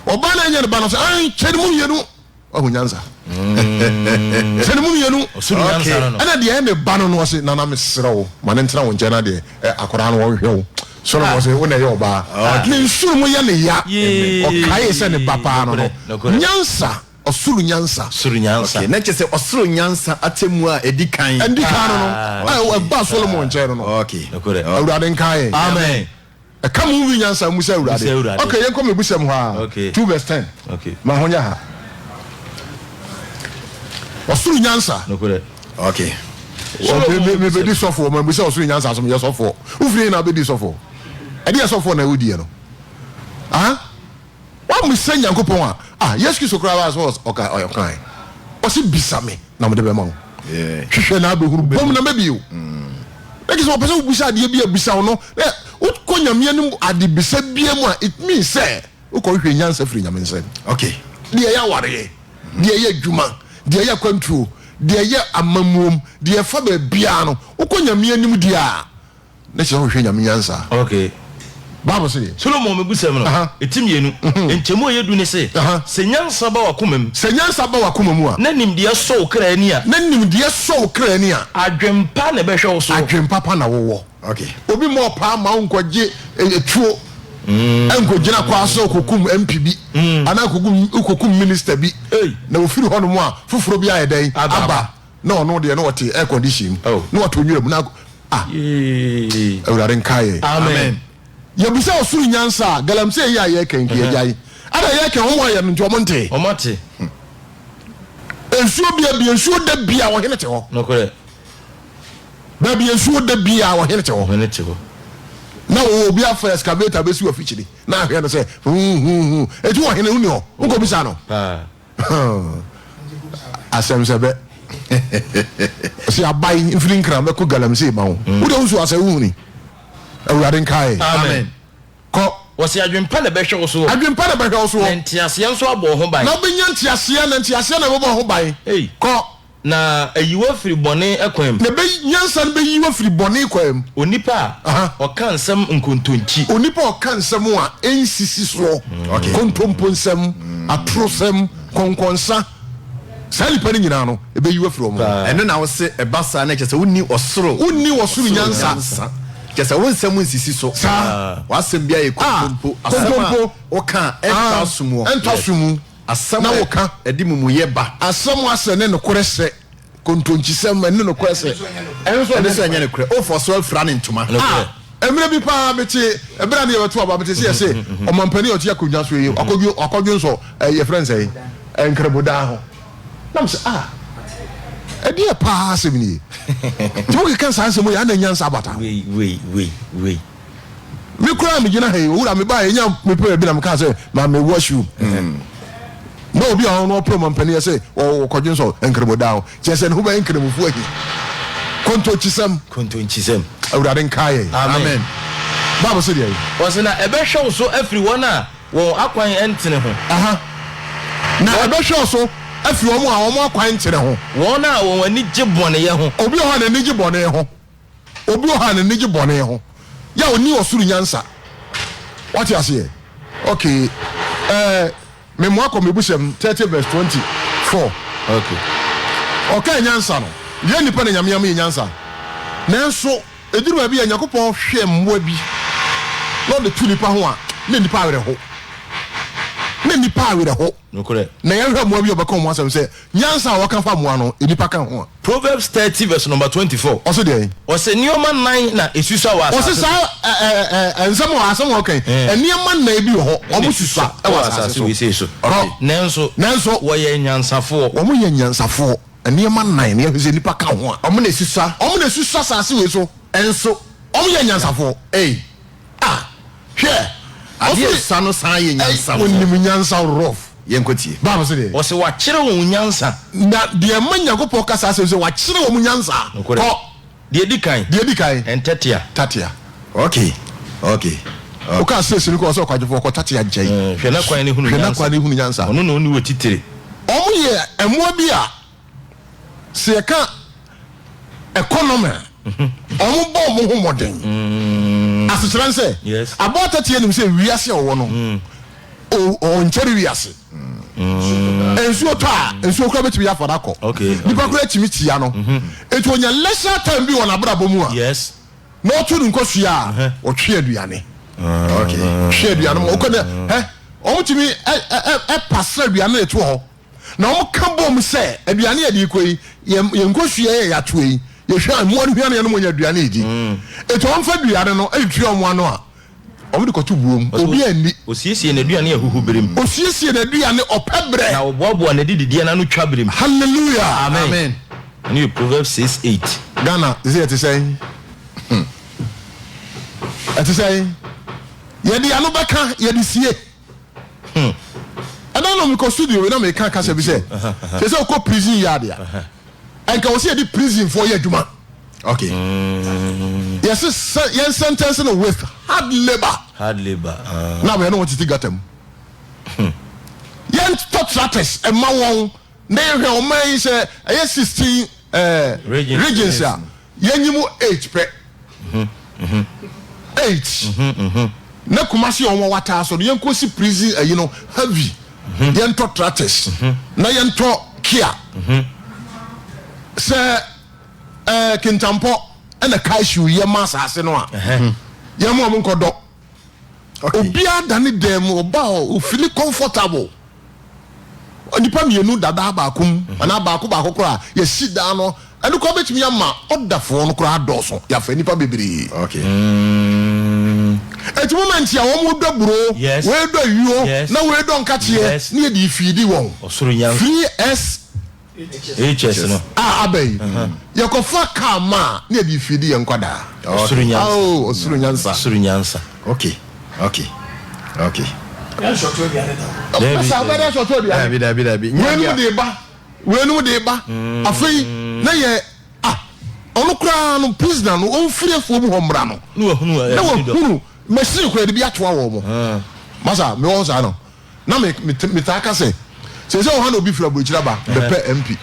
Ɔbaa no anya ne ba no, ɔse, Ae, kyɛ ne mu mmienu. Wahu nyansa. Sɛ ne mu mmienu. Ɔsoro nyansa no no. Ɛna deɛ ɛne ba no no ɔse nana mesrɛ wo ma ne ntena wo nkyɛn na deɛ akwadaa no ɔnhwɛ wo. Solomon ɔse wo na ɛyɛ ɔbaa. Ne nsoro mu yɛ ne ya. Ɔkaee sɛ ne ba paa no no. Nyansa, ɔsoro nyansa. Soro nyansa. Okay, na kyerɛ sɛ ɔsoro nyansa atemmuo a ɛdi kan. Ɛdi kan no no. Ɛbaa Solomon nkyɛn no no. Okay. Awurade nkae yɛn. Amen. Ɛka mo wi nyansa mu sɛ Awurade. Sɛ Awurade. Okay, yɛnkɔ mebusɛm hɔ ara. Okay. 2 verse 10. Okay. Ma ho nyɛ ha. Ɔsoro nyansa. Nokorɛ. Okay. Mebɛdi sɔfoɔ, ma mebisa ɔsoro nyansa so meyɛ sɔfoɔ. Wofiri he na wobɛdi sɔfoɔ? Ɛdeɛ sɔfoɔ na wodiɛ no? Ah? Woammisa Nyankopɔn a, ah, Yesu Kristo koraa baa sɛ ɔka ɔkae. Ɔse bisa me na mede bɛma wo. Hwehwɛ na abɛhunu, bom na mɛbie wo. Na kyerɛ sɛ ɔpɛ sɛ wobisa adeɛ bi a bisa wo no, na wokɔ Nyame anim ade bisa bia mu a, it means sɛ wokɔ hwehwɛ nyansa firi Nyame nsam. Okay. Deɛ ɛyɛ awareɛ, deɛ ɛyɛ adwuma, deɛ ɛyɛ akwantuo, deɛ ɛyɛ amammuom, deɛ ɛfa baabiara no, wokɔ Nyame anim deɛ a, Ne kyerɛ wohwehwɛ Nyame nyansa. Okay. Bible se deɛ. Solomon mebusɛm no, eti mmienu, nkyɛmu a ɛyɛ du ne se, Sɛ nyansa ba w'akoma mu. Sɛ nyansa ba w'akoma mu a. Na nimdeɛ sɔ wo kra ani a. Na nimdeɛ sɔ wo kra ani a. Adwen pa na ɛbɛhwɛ wo soɔ. Adwen papa na wowɔ. Okay. Obi mmɔ ɔpaa mma wo nkɔgye tuo nkɔgyina kwaa so kɔkum MP bi anaa kɔkum minister bi. Na ofiri hɔnom a foforɔ bi ayɛ dɛn? Aba. Na ɔno deɛ na ɔte air condition mu oh. na ɔte onwura mu na ah awurade nka yɛ. Amen. Yɛbisa ɔsoro nyansa a galamsey yi a yɛka nti yɛgya yi ada yɛka wɔn ayɛ no nti wɔn nte. Wɔn ate. Nsuo bia bia nsuo da bia ɔhene te hɔ. Nokorɛ. Baabi nsuo da bia ɔhene te hɔ. Ɔhene te hɔ. Na wɔwɔ obi afa excavator bɛsi wɔ afikyiri na ahwɛ no sɛ huhuhu eti ɔhene woni hɔ wokɔ bisa no. Paa. Asɛm sɛ bɛ. Ɔse aban mfiri Nkran bɛkɔ galamsey ma wo. Wo deɛ wo nso asɛ wohuni. Awurade nkae. Amen. Kɔ. Ɔse adwempa na ɛbɛhwɛ wo soɔ. Adwempa na ɛbɛhwɛ wo soɔ. Na nteaseɛ nso abɔ wo ho ban. Na wobɛnya nteaseɛ, na nteaseɛ na ɛbɛbɔ wo ho ban. Ei. Kɔ. Na ayi wo afiri bɔne kwan mu. Na ɛbɛ, nyansa no bɛyi wo afiri bɔne kwan mu. Onipa a ɔka nsɛm nkontonkyi. Onipa a ɔka nsɛm a ɛnsisi soɔ, kontompo nsɛm, atorosɛm, kɔnkɔnsa, saa nnipa no nyinaa no, ɛbɛyi wo afiri wɔn ho. Ɛno na wose ɛba saa na kyerɛ sɛ wonni ɔsoro. Wonni ɔsoro nyansa. Kyerɛ sɛ wo nsɛm nsisi so. Saa. W'asɛm biara yɛ kontompo. Asɛm a woka a ɛntɔ aso mu. Ɛntɔ aso mu. Asɛm na a woka. ɛde mumuyɛ ba. Asɛm asɛ ne nokorɛ sɛ, kontonkyisɛm ɛne nokorɛ sɛ. Ɛno nso ɛnyɛ nokorɛ. Wofɔ so afira ne ntoma. Ah, mmerɛ bi paa mete, ɛberɛ a ne yɛbɛto aba, mete sɛ yɛse ɔmampanin a ɔte akonnwa so yi, wakɔdwo, wakɔdwo nsɔ, eh, yɛfrɛ no sɛn, eh, nkramodan ho. Na mesɛ, ah, ɛdeɛ paa asɛm nie. Nti mokeka saa nsɛm yi, ana nyansa abata ho? Wei, wei, wei, wei. Me koraa megyina ha yi, owura mebaa yɛnya mepɛ baabi na mekaa sɛ ma me washroom. Na obi a ɔno ɔpɛ ɔmampanin yɛ sɛ ɔkɔdwen sɛ nkramodaa ho. Kyerɛ sɛ ne ho bɛyɛ nkramofo ahi. Kontonkyisɛm. Kontonkyisɛm. Awurade nkae yɛn. Amen. Bible se deɛn? Ɔse na ɛbɛhwɛ wo so afiri wɔn a wɔn akwan ntene ho. Aha. Na ɛbɛhwɛ wo so afiri wɔn a wɔn akwan ntene ho. Wɔn a wɔn ani gye bɔneyɛ ho. Obi wɔ hɔ a n'ani gye bɔne ho. Obi wɔ hɔ a n'ani gye bɔne ho. Yɛ a ɔnni ɔsoro nyansa. Wate aseɛ? Okay. Ɛɛ, memoa kɔ Mebusɛm 30 verse 24. Okay. Ɔkaa nyansa no. Yɛn nnipa na Nyame ama yɛn nyansa. Nanso, ɛduru baabi a Nyankopɔn hwɛ mmoa bi na ɔde to nnipa ho a, na nnipa awerɛho. Na nnipa awerɛho. Nokorɛ. Na yɛnhwɛ mmoa bi a ɔbɛka wɔn asɛm sɛ, nyansa a wɔka fa mmoa no, nnipa ka ho a. Proverbs 30 verse number 24. Ɔse deɛn? Ɔse nneɛma nnan na esusua wɔ Ɔse asase so. saa ɛ ɛ ɛ nsɛm a asɛm a ɔka yi, nneɛma nnan bi wɔ hɔ, Ɛna wɔn susua esusua wɔ wɔ asase asase so. wesei so. Kɔ. Nanso Nanso. wɔyɛ anyansafoɔ. Wɔn yɛ anyansafoɔ. Nneɛma nnan na yɛhwɛ sɛ nnipa ka ho a. Wɔn na esusua. Wɔn na esusua asase wei so. Nso. Wɔn yɛ anyansafoɔ. Ei. Ah! Hwɛ! Adeɛ Ɔse. esua no san yɛ nyansafoɔ. Wɔnim nyansa rough. Yɛnkɔ tie. Bible se deɛ? Ɔse wakyerɛ wɔn nyansa. Na deɛ ɛma Nyankopɔn ka saa asɛm sɛ wakyerɛ wɔn nyansa. Nokorɛ. Kɔ. Deɛ edi kan. Deɛ edi kan. Ntɛtea. Tatea. Ok, ok, ok. Wokaa sees no kɔ ɔsɛ ɔkwadwofoɔ kɔ tatea nkyɛn. Hwɛ n'akwan ne hunu Hwɛ nyansa. n'akwan ne hunu nyansa. Ɔno na ɔni wɔ titire. Wɔn yɛ mmoa bi a sɛ yɛka economy a, wɔn bɔ wɔn ho mmɔden. Asekyerɛ ne sɛ, aboa tatea nim sɛ wiase a ɔwɔ no, ɔnkyɛre wiase. Nsuo tɔ a, nsuo koraa bɛtumi afa no akɔ. Nipa koraa tumi tia no. Enti ɔnya leisure time bi wɔ n'abrabɔ mu a, na ɔto ne nkosua a, ɔtwe aduane. Twe aduane ma ɔkɔ ne ɛ wɔn tumi ɛ ɛ ɛ pasra aduane na ɛto hɔ. Na wɔka bom sɛ, Aduane a yɛde rekɔ yi, yɛn yɛn nkosua yi a yɛatoa yi, yɛhwɛ a, mmoa no hia no yɛn wɔnya aduane redi. Enti wɔmfa aduane no ntua wɔn ano a, wɔde kɔto buo mu. Obiara nni. Ɔsiesie n'aduane ahuhu berɛ mu. Ɔsiesie n'aduane ɔpɛ berɛ. Na ɔboaboa n'adidideɛ no ano twa berɛ mu. Hallelujah! Amen. Ɛno yɛ Proverbs 6, 8. Ghana, sɛ yɛte sɛn? Hmm. Ɛte sɛn? Yɛde ano bɛka, yɛde sie. Hmm. Ɛna no mekɔ studio wei na meka kasa bi sɛ sɛ sɛ wokɔ prison yard a ɛnka wɔ sɛ yɛde prison foɔ yɛ adwuma. Okay. Yɛse sɛ yɛn sentence no with hard labour. Hard labour. Na wɔyɛ no wɔn tete gata mu. Yɛn tɔ tractors ɛma wɔn na yɛhwɛ ɔman yi sɛ ɛyɛ 16 regions a yɛnyi mu 8 pɛ. 8 na Kumasi a wɔn wataa so no yɛnkɔsi prison ayi no heavy. Yɛntɔ tractors na yɛntɔ kia sɛ kintampɔ ɛna cashew yɛ ma asase no a yɛn mu a wɔn nkɔdɔ. Obiara da ne dan mu ɔba hɔ ofili comfortable. Nipa mmienu dada baako mu anaa baako baako koraa yɛsi dan no ɛno koraa bɛtumi ama ɔdafoɔ no koraa adɔɔso yɛafa nipa bebree. Okay. Eti moment a wɔn dɔ buro, Yes. wei dɔ ayuo, Yes. na wei dɔ nkakyeɛ, Yes. ne yɛde fiidi wɔn. Ɔsoro nyansa. Free S HS no. A aba yi, yɛkɔfa kaa ma a, ne yɛde fiidi yɛn nkwadaa. Ɔsoro nyansa. Oh, ɔsoro nyansa. Ɔsoro nyansa. Okay, okay, okay. Yɛn sɔtɔ aduane da o. Dabi, Masa, wobɛda sɔtɔ aduane. Dabi, dabi, dabi. Wei no de ba. Weinom de ba. Afei na yɛ ah ɔno koraa no prisoner no ɔmfiri afuo mu hɔ mmra no. Na wahunu Na wahunu machine koraa de bi atoa wɔn mo. Masa mewɔ hɔ saa no na me me metaa ka sɛ sɛ sɛ ɔha na obi firi aburokyire aba bɛpɛ MP.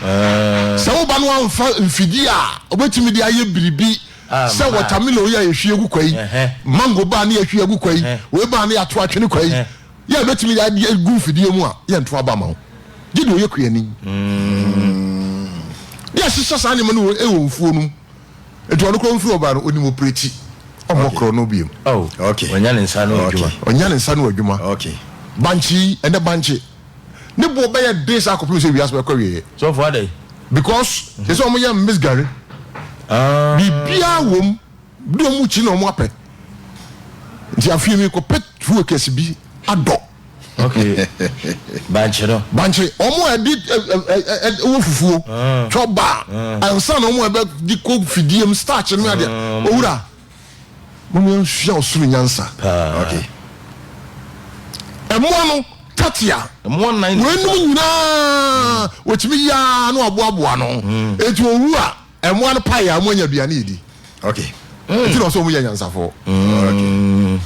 Sɛ woba no amfa mfidie a obetumi de ayɛ biribi sɛ watermelon yi a yɛhwie gu kwa yi, mango baa ne yɛhwie agu kwa yi, wei baa ne yɛato atwene kwa yi. Yɛ a ebetumi de adeɛ agu mfidie mu a, yɛnto aba ma wo. Gye deɛ ɔyɛ kuani. Ne yɛahyehyɛ saa nneɛma no wɔ wɔ mfuo no mu. Nti ɔno koraa ɔmfiri ɔbaa no, ɔnim opereti. Ɔmmɔ korɔ no biom. Oh, okay. Ɔnya ne nsa ano adwuma. Ɔnya ne nsa ano adwuma. Okay. Bankye yi, ɛnɛ bankye, ne boɔ bɛyɛ den saa kɔpem sɛ wiase bɛkɔ awieɛ. Sɔfo adɛn? Because, sɛ sɛ wɔyɛ mix gari. Ah. Biribiara wɔ mu. De wɔn kyi na wɔn apɛ. Nti afei mi kɔ pɛ 2 acres bi adɔ. Okay. Bankye no. Bankye wɔn a ɛde ɛ ɛ wɔ fufuo. Twɔ ba ansa na wɔn a ɛbɛ de kɔ fidie mu starch no adeɛ. Owura mo yɛn nsua ɔsoro nyansa. Okay. Ɛmoa no tatia. Ɛmoa nan. Wɔnum nyinaa wɔtumi yaa na wɔaboaboa no. Eti owu a. Mmoa no pae a, wɔanya aduane edi. Okay. Nti na ɔsɛ wɔn yɛ nyansafoɔ. Okay.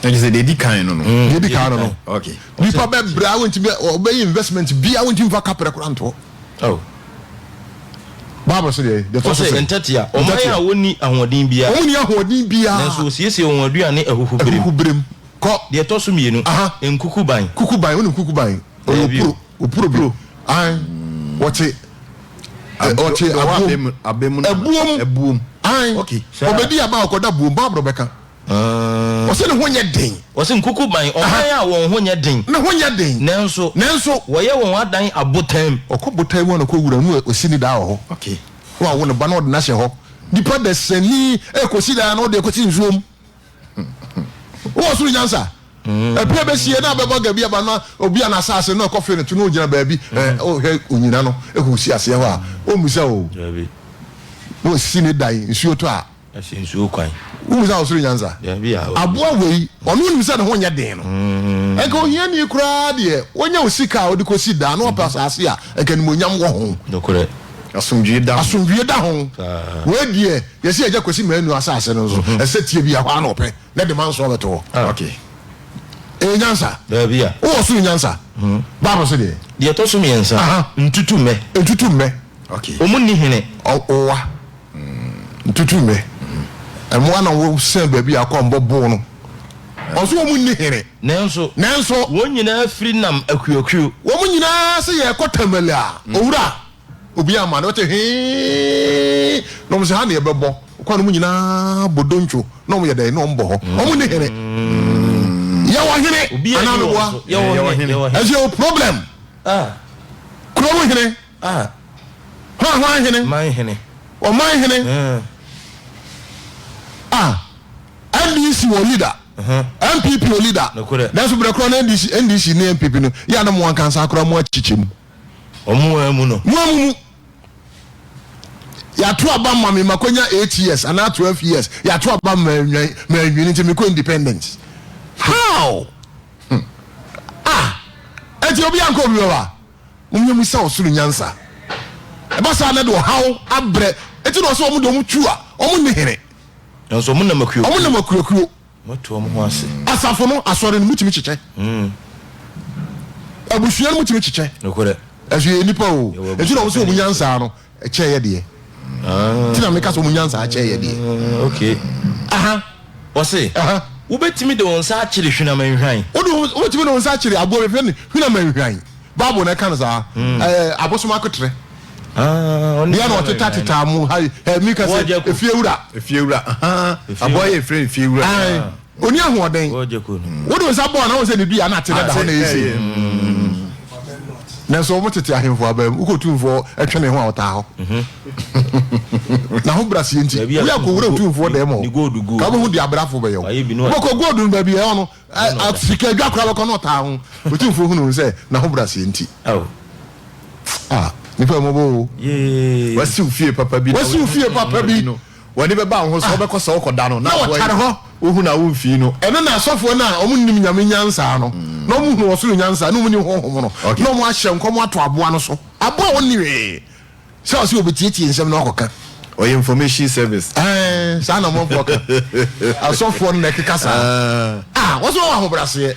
Na kyerɛ sɛ deɛ edi kan no no. Deɛ edi kan no no. Okay. Nipa bɛ brɛ a wɔntumi ɔbɛyɛ investment bi a wɔntumi fa kaprɛ koraa ntoɔ. Oh. Bible sɛ deɛ deɛ tɔ so Ɔsɛ sɛ. ntɛtea, ɔman a wɔnni ahoɔden biara. Wɔn ni ahoɔden biara. Nanso wɔsiesie wɔn aduane ahuhuberem. Ahuhuberem. Kɔ. Deɛ ɛtɔ so mmienu, Aha. nkukuban. Kukuban, wonim kukuban? Ɔyɛ Daabi o. opuro, opuro bi. Ae. Wɔte. Ɔte abuom. Abuom. Abuom. Ae. Okay. Ɔbɛdi aba a ɔkɔda buom. Bible bɛka. Ɔsɛ ne ho nyɛ den. Ɔsɛ nkukuban, ɔman a wɔn ho nyɛ den. Ne ho nyɛ den. Nanso. Nanso. Wɔyɛ wɔn adan abotan mu. Ɔkɔ botan mu a na ɔkɔ wura mu ɔsi ne daa wɔ hɔ. Okay. Na wawo ne ba na ɔde no ahyɛ hɔ. Nipa dasani ɛkɔsi daa na ɔde ɛkɔsi nsuo mu. Wowɔ soro nyansa. Ɛpɛ bɛsie na abɛbɔ gabi aba na obi a n'asase na ɔkɔ fe no to na ogyina baabi ɔhwɛ onyina no ɛkɔ si aseɛ hɔ a ɔmmisa o. Na ɔsi ne dan nsuo tɔ a. Ɛsi nsuo kwan. Wommisa wɔ soro nyansa. Aboa wei ɔno nim sɛ ne ho nyɛ den no. Ɛnka ohiani koraa deɛ wɔnya wo sika a wɔde kɔsi dan na ɔpɛ asase a ɛnka animuonyam wɔ ho. Nokorɛ. Asomdwie da ho. Asomdwie da ho. Wei deɛ yɛsi agya Kwasi Manu asase no nso ɛsɛ tie bi ɛhɔ ara na ɔpɛ na de manso abɛto hɔ. Okay. Ɛyɛ nyansa. Daabi a. Wowɔ soro nyansa. Bible so deɛ. Deɛ ɛtɔ so mmiɛnsa. Ntutummɛ. Ntutummɛ. Okay. Wɔn nni hene. Ɔwa. Ntutummɛ. Mmoa na wɔsɛn baabi a akɔ mbɔ bo no. Ɔso wɔn nni hene. Nanso. Nanso. Wɔn nyinaa firi nam akuakuo. Wɔn nyinaa sɛ yɛrekɔ Tamale a, owura. Obi ama no wote hee na wɔn sɛ ha na yɛbɛbɔ kwan no mu nyinaa bɔ dontwo na wɔn yɛ dɛn na wɔn bɔ hɔ wɔn ne hene yɛwɔ hene anaa meboa ɛsɛ yɛwɔ problem kurom hene hwan hwan hene ɔman hene ah NDC wɔ leader NPP wɔ leader nanso berɛ korɔ no NDC NDC ne NPP no yɛ a na mo ankansa koraa mo akyikyɛ mu. Wɔn amu no. Mo amu mu. Yɛato aba ma me makonya 8 years anaa 12 years. Yɛato aba ma ma nwini nti mekɔ independent. How? Hmm. Ah! Eti obi ankɔ obi bɛba. Mo mu sɛ ɔsoro nyansa. Ɛba saa na de ɔhaw abrɛ. Eti na ɔsɛ wɔn de wɔn tu a wɔn ne hene. Nanso wɔn nam akuokuo. Wɔn nam akuokuo. Wɔatu wɔn ho ase. Asafo no, asɔre no, mutumi kyekyɛ. Abusua no mutumi kyekyɛ. Nokorɛ. Ɛso yɛ nipa o. Eti na wɔn sɛ wɔn nyansa no kyɛ yɛ deɛ. Ti na meka sɛ wɔn nyansa kyɛ yɛ deɛ. Okay. Aha. Wɔse, wobɛtumi de wɔn nsa akyere hwenam nhwan. Wode wobɛtumi de wɔn nsa akyere aboa bi fɛ ne hwenam nhwan. Bible na ɛka no saa. Ɛɛ abosom akotrɛ. Bia na ɔteta teta mo ha ɛ mi ka sɛ efiewura. Efiewura. Aboa yɛ efirɛ efiewura. Oni ahoɔden. Wode nsa bɔɔ na wɔn sɛ ne dua na ate na da hɔ na ɛyɛ sei. Nanso wɔn tete ahemfo aba mu wokɔ tumfoɔ ɛtwe ne ho a ɔtaa hɔ. Na ho braseɛ nti woyɛ akɔwura otumfoɔ dɛm hɔ ka wobɛhu deɛ abrafo bɛyɛ wo. Wobɛkɔ gold no baabi ɛhɔ no sika adwa koraa bɛkɔ na ɔtaa ho. Otumfoɔ hunu sɛ n'ahobraseɛ nti. Ah, nipa mmɔbɔ o. Wasiw fie papa bi. Wasiw fie papa bi. W'ani bɛba wo ho so, wobɛkɔ sɛ wokɔda no, na wɔtare hɔ. Wohu na womfii no. Ɛno na asɔfoɔ no a wɔn nnim Nyame nyansa no, na wɔn hunu ɔsoro nyansa, na wɔn nni Honhom no, na wɔn ahyɛ nkɔm ato aboa no so. Aboa a ɔnni hwee sɛ ɔsɛ ɔbɛtietie nsɛm na wakɔka. Ɔyɛ information service. Ɛɛ saa na ɔmanfoɔ ka. Asɔfoɔ no na ɛkeka saa. Ah, wɔsɛ wɔwɔ ahobrɛaseɛ.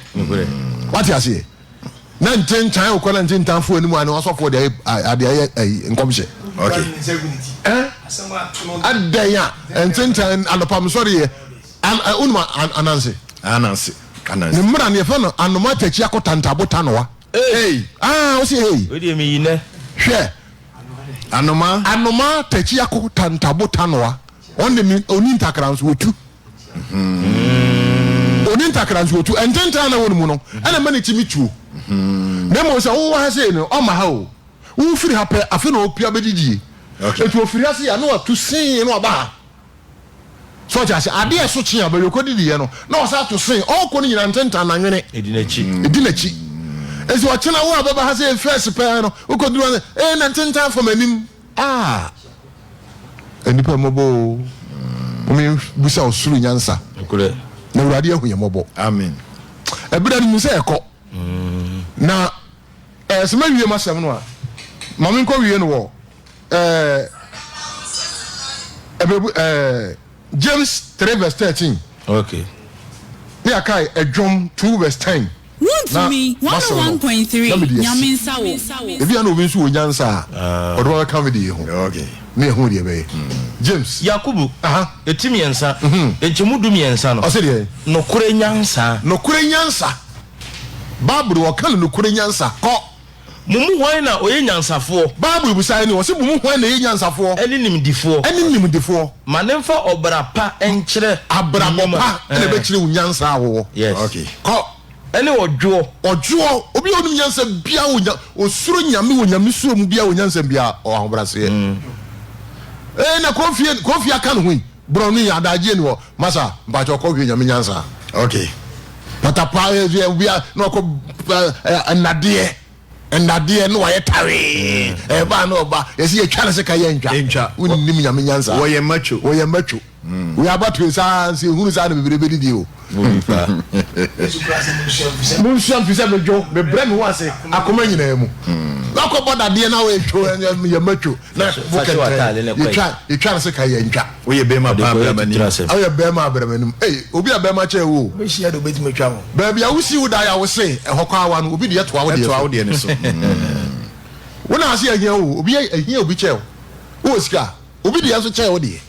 Wate aseɛ? Na ntentan wokɔ na ntentanfoɔ anim a na asɔfoɔ de ayɛ ade ayɛ ayi nkɔmhyɛ. Okay. Ɛɛ adɛn a ntentan anɔpa mesɔre yɛ wonim ananse? Ananse. Ananse. Ne mmara no yɛfrɛ no anoma takyi akɔtanta botanoa. Hey! Ah, wo se hey. Wei deɛ meyi nɛ. Hwɛ. Anoma. Anoma takyiako tantabo tanoa. Ɔn de ni oni ntakra nso otu. Mm. Oni ntakra nso otu. Ntentan na wɔ ne mu no, ɛna mma ne ti mi tuo. Na mmom sɛ wowɔ ha sei no, ɔmma ha o. Wofiri ha pɛ, afei na ɔpia bɛdidie. Okay. Eti ofiri ha sei a, na watu see na waba ha. So ɔte ase? Adeɛ a ɛso kye a baabi ɔkɔdidiiɛ no, na ɔsan ato sen. Ɔrekɔ no nyinaa ntentan na nwene. Ɛdi n'akyi. Ɛdi n'akyi. Enti ɔkyena wo a bɛba ha sɛ first pɛɛ no, wokɔduru hɔ sɛ, ee na ntentan fa m'anim. Ah! Nnipa mmɔbɔ o. Mom yɛnbisa ɔsoro nyansa. Nokorɛ. Na Awurade ahu yɛn mmɔbɔ. Amen. Ɛberɛ no mu sɛ ɛkɔ. Na ɛɛ sɛ mawie m'asɛm no a, ma menkɔ wie no wɔ ɛɛ ɛbɛbu ɛɛ James 3 verse 13. Okay. Ne akae ɛdwom 2 verse 10. Na Wontumi, masɛm no 101.3, na mede Nyame asi. nsa wo. Ebi a na obi nso wɔ nyansa a ɔde ba bɛka me deɛ ho. Okay. Ne ɛho deɛ ɛbɛyɛ. James. Yakobo, Aha. eti mmiɛnsa, nkyɛmu 13 no. Ɔse deɛ? Nokorɛ nyansa. Nokorɛ nyansa. Bible wɔka no nokorɛ nyansa. Kɔ. Mo mu hwan na ɔyɛ nyansafoɔ? Bible bisa yɛn, ɔse, Mo mu hwan na ɛyɛ nyansafoɔ? Ɛne nimdefoɔ? Ɛne nimdefoɔ. Ma no mfa ɔbra pa nkyerɛ ne Abrabɔ nnwuma. pa na ɛbɛkyerɛ wo nyansa a wowɔ. Yes. Okay. Kɔ. Ɛne ɔdwoɔ. Ɔdwoɔ, obi a ɔnim nyansa biara wɔ nya, ɔsuro Nyame wɔ Nyame suro mu biara wɔ nyansa biara, ɔwɔ ahobrɛaseɛ. Ee, na Kofi, Kofi aka ne ho yi, borɔno yi, adagyeɛ ni hɔ, masa, mpakyɛ ɔkɔ hwɛ Nyame nyansa. Okay. Patapa eh, obi a na ɔkɔ eh, nnadeɛ nnadeɛ na wayɛ tawee ɛba na ɔba yɛsi yɛtwa ne sika yɛ ntwa wonnim nyame nyansa wɔyɛ matwo wɔyɛ matwo wɔyɛ abatoe saa nso ehunu saa na bebree bɛdidi o monsua mfi sɛ medwo mebrɛ me ho ase akoma nyinaa mu wakɔbɔ dadeɛ na wɔyɛ yɛ matwo na wo kɛntɛn yɛtwa yɛtwa ne sika yɛ ntwa Woyɛ bɛrima paa bramanim. Woyɛ bɛrima abramanim. Ei, obi a bɛrima kyɛn wo o. Wobɛhyia de obɛtumi atwa wo. Baabi a wosi wo dan a wose ɛhɔ kɔ awa no, obi deɛ toa wo deɛ so. Ɛtoa wo deɛ no so. Wo na ase ahia wo, obi ahia obi kyɛn wo. Wowɔ sika a, obi deɛ nso kyɛn wo deɛ.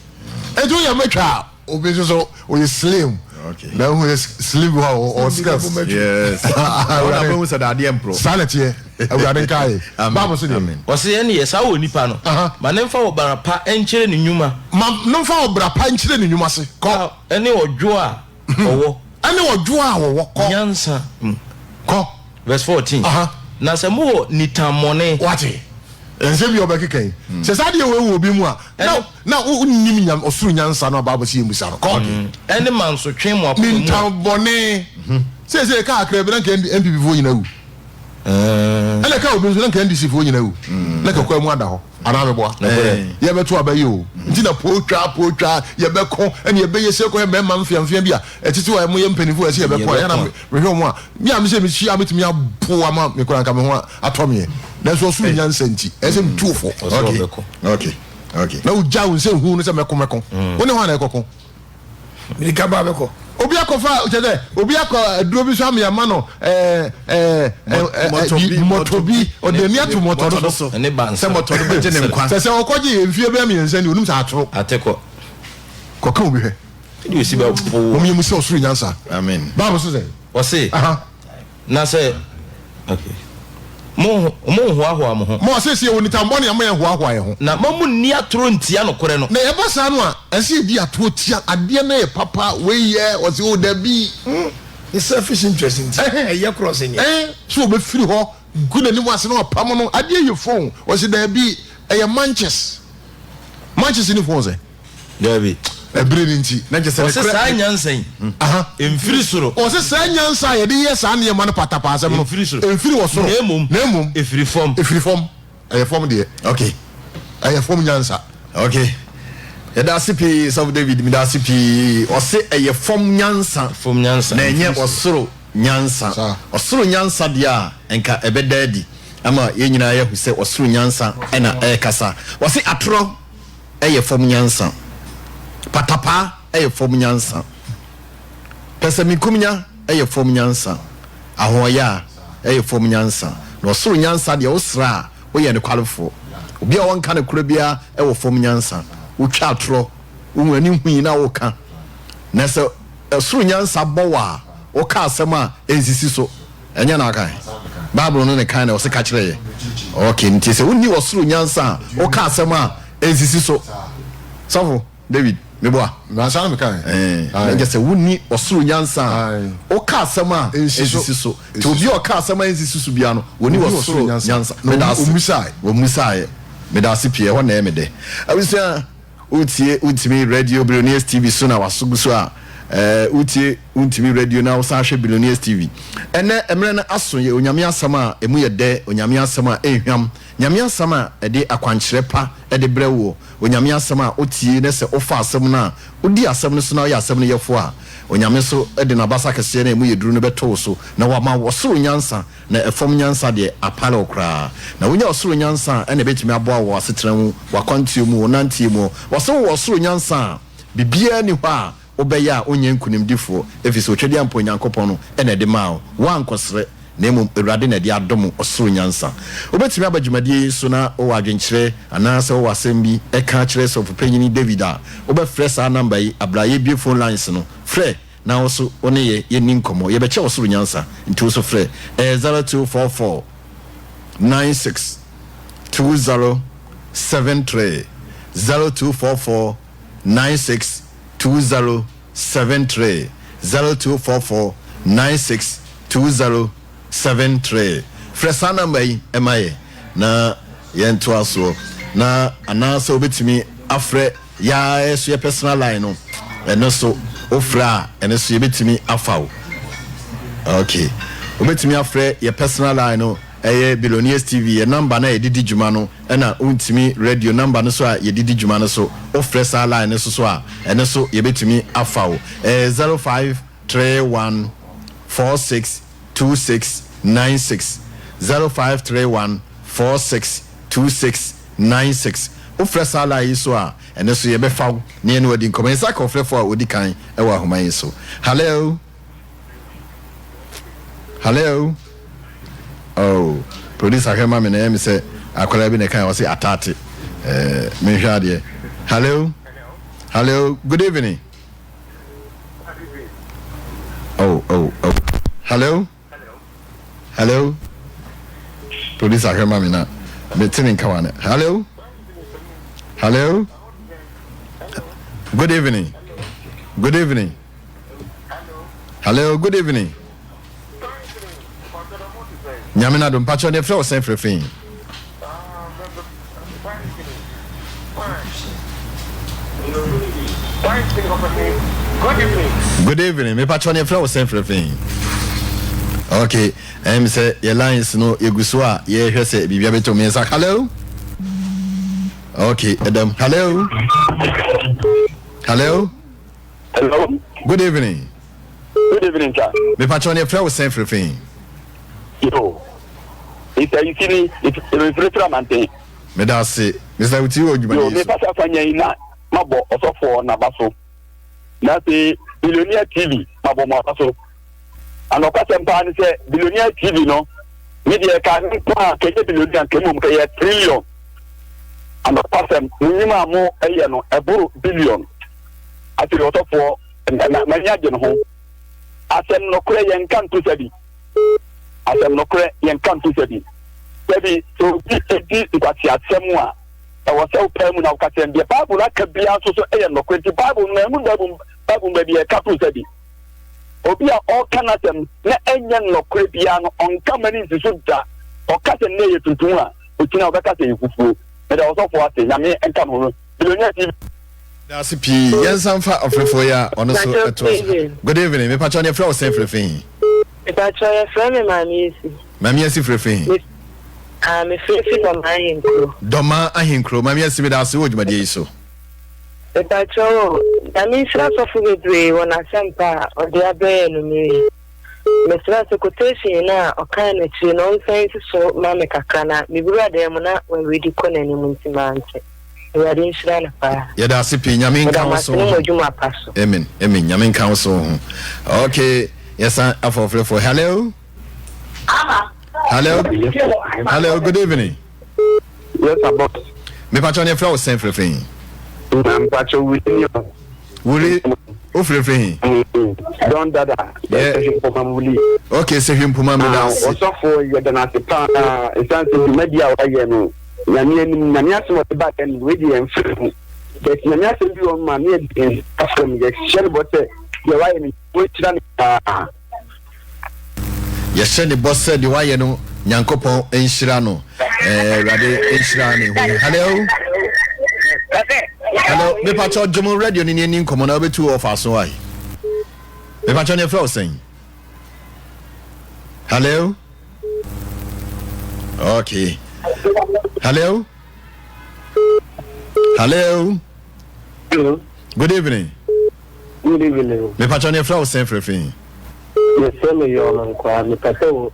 Enti woyɛ mɛtwa a, obi nso so ɔyɛ slim. Okay. Na wohu sɛ slim bi hɔ a ɔwɔ skills. Yes. Ɔna bɛhu sɛ dadeɛ mporɔ. Saa na ɛteɛ. Awurade nka yɛ. Bible so deɛ. Ɔse ɛneɛ saa wɔ nipa no. Ma no mfa ɔbra pa nkyerɛ ne nwuma. Ma no mfa ɔbra pa nkyerɛ ne nwuma se. Kɔ. Ɛne ɔdwoɔ a ɔwɔ. Ɛne ɔdwoɔ a ɔwɔ. Kɔ. Nyansa mu. Kɔ. Verse 14. Na sɛ mowɔ nitammɔne. Wate? Nsɛm bi a ɔbɛkeka yi. Sɛ saa adeɛ wei wɔ obi mu a, na na wonnim nyam ɔsoro nyansa no a Bible se yɛmmisa no. Kɔ. Ɛne mansotwe mo akoma mu a. Nitammɔne. Seesei kaa kakra bi na nka NPP foɔ nyina wu. Ɛna ɛka obi nso na nka NDC foɔ nyina wu na nka kwan mu ada hɔ anaa meboa yɛbɛto aba yi o nti na pootwa pootwa yɛbɛko ɛne yɛbɛyɛ sɛ kɔyɛ mmarima mfeamfea bi a ɛtete hɔ a wɔyɛ mpanimfoɔ ɛsɛ yɛbɛko a yɛna mehwɛ wɔn a me a mesɛ mehyia a metumi abo ama me koraa nka me ho atɔ meɛ nanso ɔsoro nyansa nti ɛsɛ metuo fo na wogya wo nsɛ hu no sɛ mɛko mɛko wo ne hɔ a na ɛkɔko Mirika ba bɛkɔ. Obi akɔfa kyɛ sɛ obi akɔ aduro bi so ama yɛama no ɛɛ ɛɛ ɛɛ mɔtɔ bi ɔde ani ato mɔtɔ no so. Ɛne ba nsa. Sɛ mɔtɔ no bɛgye ne nkwa. Sɛ sɛ ɔkɔgye yɛ mfie bɛyɛ mmiɛnsa ni onim sɛ atoro. Atekɔ. Kɔka obi hwɛ. Ɛde osi bɛ po. Wɔn yɛ mu sɛ ɔsoro nyansa. Amen. Bible so sɛ. Ɔse. Aha. Na sɛ okay. Mo monhoahoa mo ho. Mo asiesie wɔ nitanbɔne a mo yɛn hoahoa yɛn ho. Na ma mo nni atoro ntia nokorɛ no. Na ɛba saa no a, ɛsɛ yɛdi atoro tia adeɛ no yɛ papa, wei yɛ, ɔse o dabi. Ne selfish interest nti, ɛyɛ korɔ sɛ nyɛ. Ɛhɛn, sɛ ɔbɛfiri hɔ, gu n'anim ase na wapam no, adeɛ yɛ phone, ɔse dabi, ɛyɛ manches. Manches ni phone sɛ? Dabi. Ɛbere no nti. Na kyerɛ sɛ Ɔse nokorɛ. saa nyansa yi, ɛmfiri soro. Ɔse saa nyansa a yɛde yɛ saa nneɛma no patapaa asɛm no, Ɛmfiri soro. ɛmfiri wɔ soro. Na mmom, Na mmom, ɛfiri fam. Ɛfiri fam. Ɛyɛ fam deɛ. Okay. Ɛyɛ fam nyansa. Okay. Yɛda ase pii, Sɔfo David, meda ase pii. Ɔse ɛyɛ fam nyansa. Fam nyansa. Na ɛnyɛ Ɛmfiri soro. ɔsoro nyansa. Saa. Ɔsoro nyansa deɛ a, nka ɛbɛda adi. Ama yɛn nyinaa yɛahu sɛ ɔsoro nyansa na ɛrekasa. Wɔse atorɔ yɛ fam nyansa, patapaa yɛ fam nyansa, pɛsɛmenkominya yɛ fam nyansa, ahoɔyaa yɛ fam nyansa, na ɔsoro nyansa deɛ wosra a woyɛ nokwarefoɔ. Obi a ɔnka nokorɛ biara wɔ fam nyansa. Wotwa atorɔ, wo w'ani hui na woka. Na sɛ ɔsoro nyansa bɔ wo a, woka asɛm a ɛnsisi so. Ɛnyɛ na ɔkae? Bible no ne kan na ɔse ka kyerɛ yɛ. Ok, nti sɛ wonni ɔsoro nyansa a, woka asɛm a ɛnsisi so. Sɔfo David, meboa? Nansa na mekae. Ɛɛ, na kyerɛ sɛ wonni ɔsoro nyansa a, woka asɛm a ɛnsisi so. Nti obi a ɔka asɛm a ɛnsisi so biara no, ɔnni ɔsoro nyansa. Meda ase. Ɔmmisae. Ɔmmisaeɛ. Meda ase pii, ɛhɔ na ɛyɛ me dɛ. Abusua. Wotie Wontumi Radio Billionaires TV so na w'aso gu so a, eh, wotie Wontumi Radio na wosan hwɛ Billionaires TV. Ɛnnɛ, mmerɛ no aso yɛ Onyame asɛm a ɛmu yɛ dɛ, Onyame asɛm a ɛnhwam, Nyame asɛm a ɛde akwankyerɛ pa de brɛ woɔ, Onyame asɛm a wotie na sɛ wofa asɛm no a, wodi asɛm no so na woyɛ asɛm no yɛfoɔ a, Onyame nso de n'abasa kɛseɛ no a ɛmu yɛ duru no bɛto wo so na wama wo ɔsoro nyansa. Na ɛfam nyansa deɛ, apare wo koraa. Na wonya ɔsoro nyansa a, ɛna ɛbɛtumi aboa wo wɔ w'asetena mu, w'akwantuo mu, wo nanteɛ mu. Wɔse wowɔ ɔsoro nyansa a, biribiara nni hɔ a wobɛyɛ a wonyɛ nkunimdifoɔ, ɛfiri sɛ Otwadeɛ ampa Onyankopɔn no na ɛde maa wo. Woankɔsrɛ, na mmom Awurade na ɛde adom wo ɔsoro nyansa. Wobɛtumi aba dwumadie yi so na wowɔ adwenkyerɛ anaasɛ wowɔ asɛm bi ka kyerɛ Sɔfopanyin David a, wobɛfrɛ saa namba yi aberɛ a yɛrebue phone lines no. Frɛ Na wo so wo ne yɛ yɛ nni nkɔmmɔ, yɛbɛkyɛ wo soro nyansa, nti wo so frɛ, ɛyɛ 0244 96 20 73, 0244 96 20 73, 0244 96 20 73. Frɛ saa namba yi ma yɛ na yɛntoa soɔ, na anaasɛ wobɛtumi afrɛ. Yaa ɛso yɛ personal line no ɛno so wofrɛ a ɛno so yɛbɛtumi afa wo ok wobɛtumi afrɛ yɛ personal line no ɛyɛ Billionaires TV yɛ number no a yɛde di dwuma no ɛna wontumi radio number no so a yɛde di dwuma no so wofrɛ saa line no so so a ɛno so yɛbɛtumi afa wo ɛyɛ 0531 46 26 96 0531 46 26 96. Wofrɛ saa line yi so a, ɛno nso yɛbɛfa wo na yɛne wo adi nkɔmmɔ. Yɛn nsa ka ɔfrɛfoɔ a ɔdi kan wɔ ahoma yi so. Hello? Hello? Oh, producer hwɛ ma me na ɛyɛ me sɛ akwadaa bi na ɛka ɔse ataate. Eh, menhwɛ adeɛ. Hello? Hello? Good evening. Oh, oh, oh. Hello? Hello? Producer hwɛ ma me na mete ne nka wa ne. Hello? Hello? Good evening. Good evening. Hello, good evening. Nyame na do mpakyɛ ne frɛ wo sɛn frɛfrɛ yi. Good evening. Me patrɔ ne frɛ wo sɛn frɛ fɛn. Okay, ɛm sɛ yɛ lines no yɛgu so a yɛhwɛ sɛ biribia bɛtɔ mu yɛnsa. Hello. Okay, ɛdam. Hello. Hello. Hello. Good evening. Good evening, sir. Me patrɔ ne frɛ wo sɛn frɛ fɛn. Yo. Mr. Yusini, mefrɛfrɛ amanten. Meda ase. Mr. Uti wɔ dwumadie so. Yo, mefa sɛ afa nya yi na mabɔ ɔsɔfoɔ n'aba so. Na afei Billionaire TV mabɔ mo aba so. Anɔkwasɛm paa ne sɛ Billionaire TV no, me deɛ ka ne nko a kɛnyɛ billionaire nka mmom kɛyɛ trillion. Anɔkwasɛm, mo nnwuma a mo ɛyɛ no ɛboro billion. Afei ɔsɔfoɔ na m'ani agye ne ho. Asɛm nokorɛ yɛnka nto sɛbi. Asɛm nokorɛ yɛnka nto sɛbi. Sɛbi sɛ obi di nkwaseasɛm a, ɛwɔ sɛ wopae mu na woka kyerɛ no. Deɛ Bible aka biara nso so yɛ nokorɛ. Nti Bible no, manhu Bible Bible mu baabi a ɛka to sɛbi. Obi a ɔreka n'asɛm na ɛnyɛ nokorɛ biara no, ɔnka mma no nsi so da. Ɔka sɛ nnɛ yɛ tuntum a, okyina ɔbɛka sɛ ɛyɛ fufuo. Meda ɔsɔfoɔ ase. Nyame nka ne ho. Billionaire TV. Daase pii. Yɛnsan mfa ɔfrɛfoɔ yi a ɔno nso Mpakyɛw ɛtoa so. good evening. Good evening. Mepakyɛw ne yɛfrɛ wo sɛn frɛ fi he? Mepakyɛw yɛfrɛ me Maame Esi. Maame Esi frɛ fi he? Me ah mefrɛ fi Dɔmaa Ahenkuro. Dɔmaa Ahenkuro. Maame Esi meda ase wɔ dwumadie yi so. Mepakyɛw o, Nyame nhyira sɔfo bebree wɔ n'asɛmpa a ɔde abrɛ yɛn anumere yi. Mesrɛ sɛ quotation no a ɔkae no akyire no ɔnsan nsi so ma me kakra na mewura dan mu na wawuridi kɔ n'anim nti mante. Awurade nhyira no paa. Yɛda ase pii Nyame Meda nka mo wo ase so ne mo ho. adwuma pa so. Amen amen Nyame nka wo so ho. Okay yɛsan afa ɔfrɛfoɔ. Hello hello hello good evening. Yes sir boss. Mepakyɛw ne yɛfrɛ wo sɛn frɛfrɛ yi? Na mpakyɛw wuli ni o. Wuli o frɛfrɛ yi? Don dada. Yeah. Sehwe mpoma wuli. Okay sehwe mpoma mi da ase. Ɔsɔfo yɛ da n'ase paa esan sɛ dwumadi a wayɛ no nyame anim nyame asɛm ɔde ba yɛ no wei deɛ mfiri ho but nyame asɛm bi wɔ ma ne yɛ asɛm yɛhyɛ no bɔ sɛ deɛ wayɛ no wɔnhyira no paa. Yɛhyɛ ne bɔ sɛ deɛ wayɛ no Nyankopɔn nhyira no. Eh, Awurade nhyira ne ho. Hello. Hello, mepakyɛ dwom radio no ne ani nkɔmmɔ na wobɛtu wɔ ɔfa so ae. Mepakyɛ ne ɛfrɛ wo sɛn? Hello. Okay. Hello. Hello. Hello. Good evening. Good evening. Mepakyɛ ne ɛfrɛ wo sɛn frɛfrɛ yi? Yɛfrɛ me Yɔɔ Nkwaa, mepɛ sɛ wo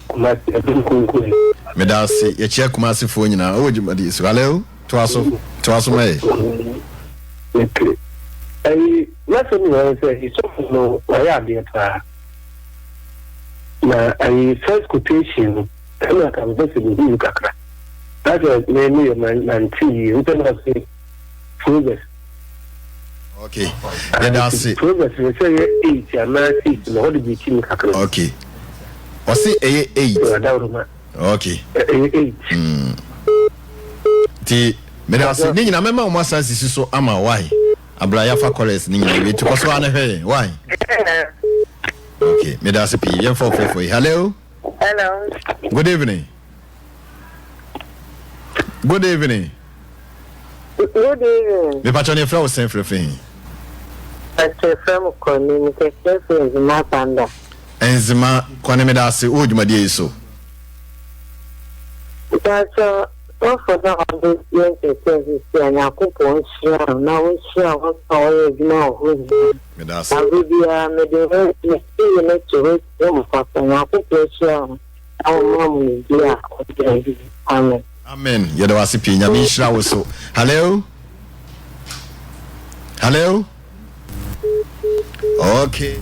Kumasi Adum Kunkun. Meda ase, yɛkyia Kumasifoɔ nyinaa wɔ dwumadie so. Hello, toa so, toa so ma yɛ. Mepere. Ɛyi, m'asɛm nyinaa ne sɛ, sɔfo no wayɛ adeɛ paa. Na ayi first quotation no, ɛna ka mepɛ sɛ mehu mu kakra. Na sɛ me meyɛ mante yie, wopɛ na ɔse Proverbs. Okay. Yɛda ase. Proverbs no sɛ ɛyɛ 8 anaa 6 na hɔ de bi ti mu kakra. Okay. Ɔse ɛyɛ 8. Okay. Ɛyɛ 8. Mm. Ti meda ase ne nyinaa mɛma wɔn asan sisi so ama why abira yafa chorus ne nyinaa wie ti kɔ so ara na hwɛ yɛn why. Okay, meda ase pii yɛn fɔ fɔ fɔ yi. Hello. Hello. Good evening. Good evening. Good evening. Mepakyɛ ne yɛfrɛ wo sɛn frɛfrɛ he? Pakyɛ frɛ mo Kɔne, mekɛsɛ firi Nzema Panda. Nzema Kɔne meda ase wowɔ dwumadie yi so. Mepakyɛ sɔfo na ɔde yɛ nkyerɛkyerɛ sisi a Nyankopɔn nhyira no na ɔnhyira wɔn a wɔyɛ adwuma wɔ hɔ nyinaa. Meda ase. Na bere biara mede me me no to hɔ tie mo papa Nyankopɔn nhyira mo. Na ɔma mo nimdeɛ a ɔde adi. Amen. Amen yɛda wo ase pii nyame nhyira wo so hello hello okay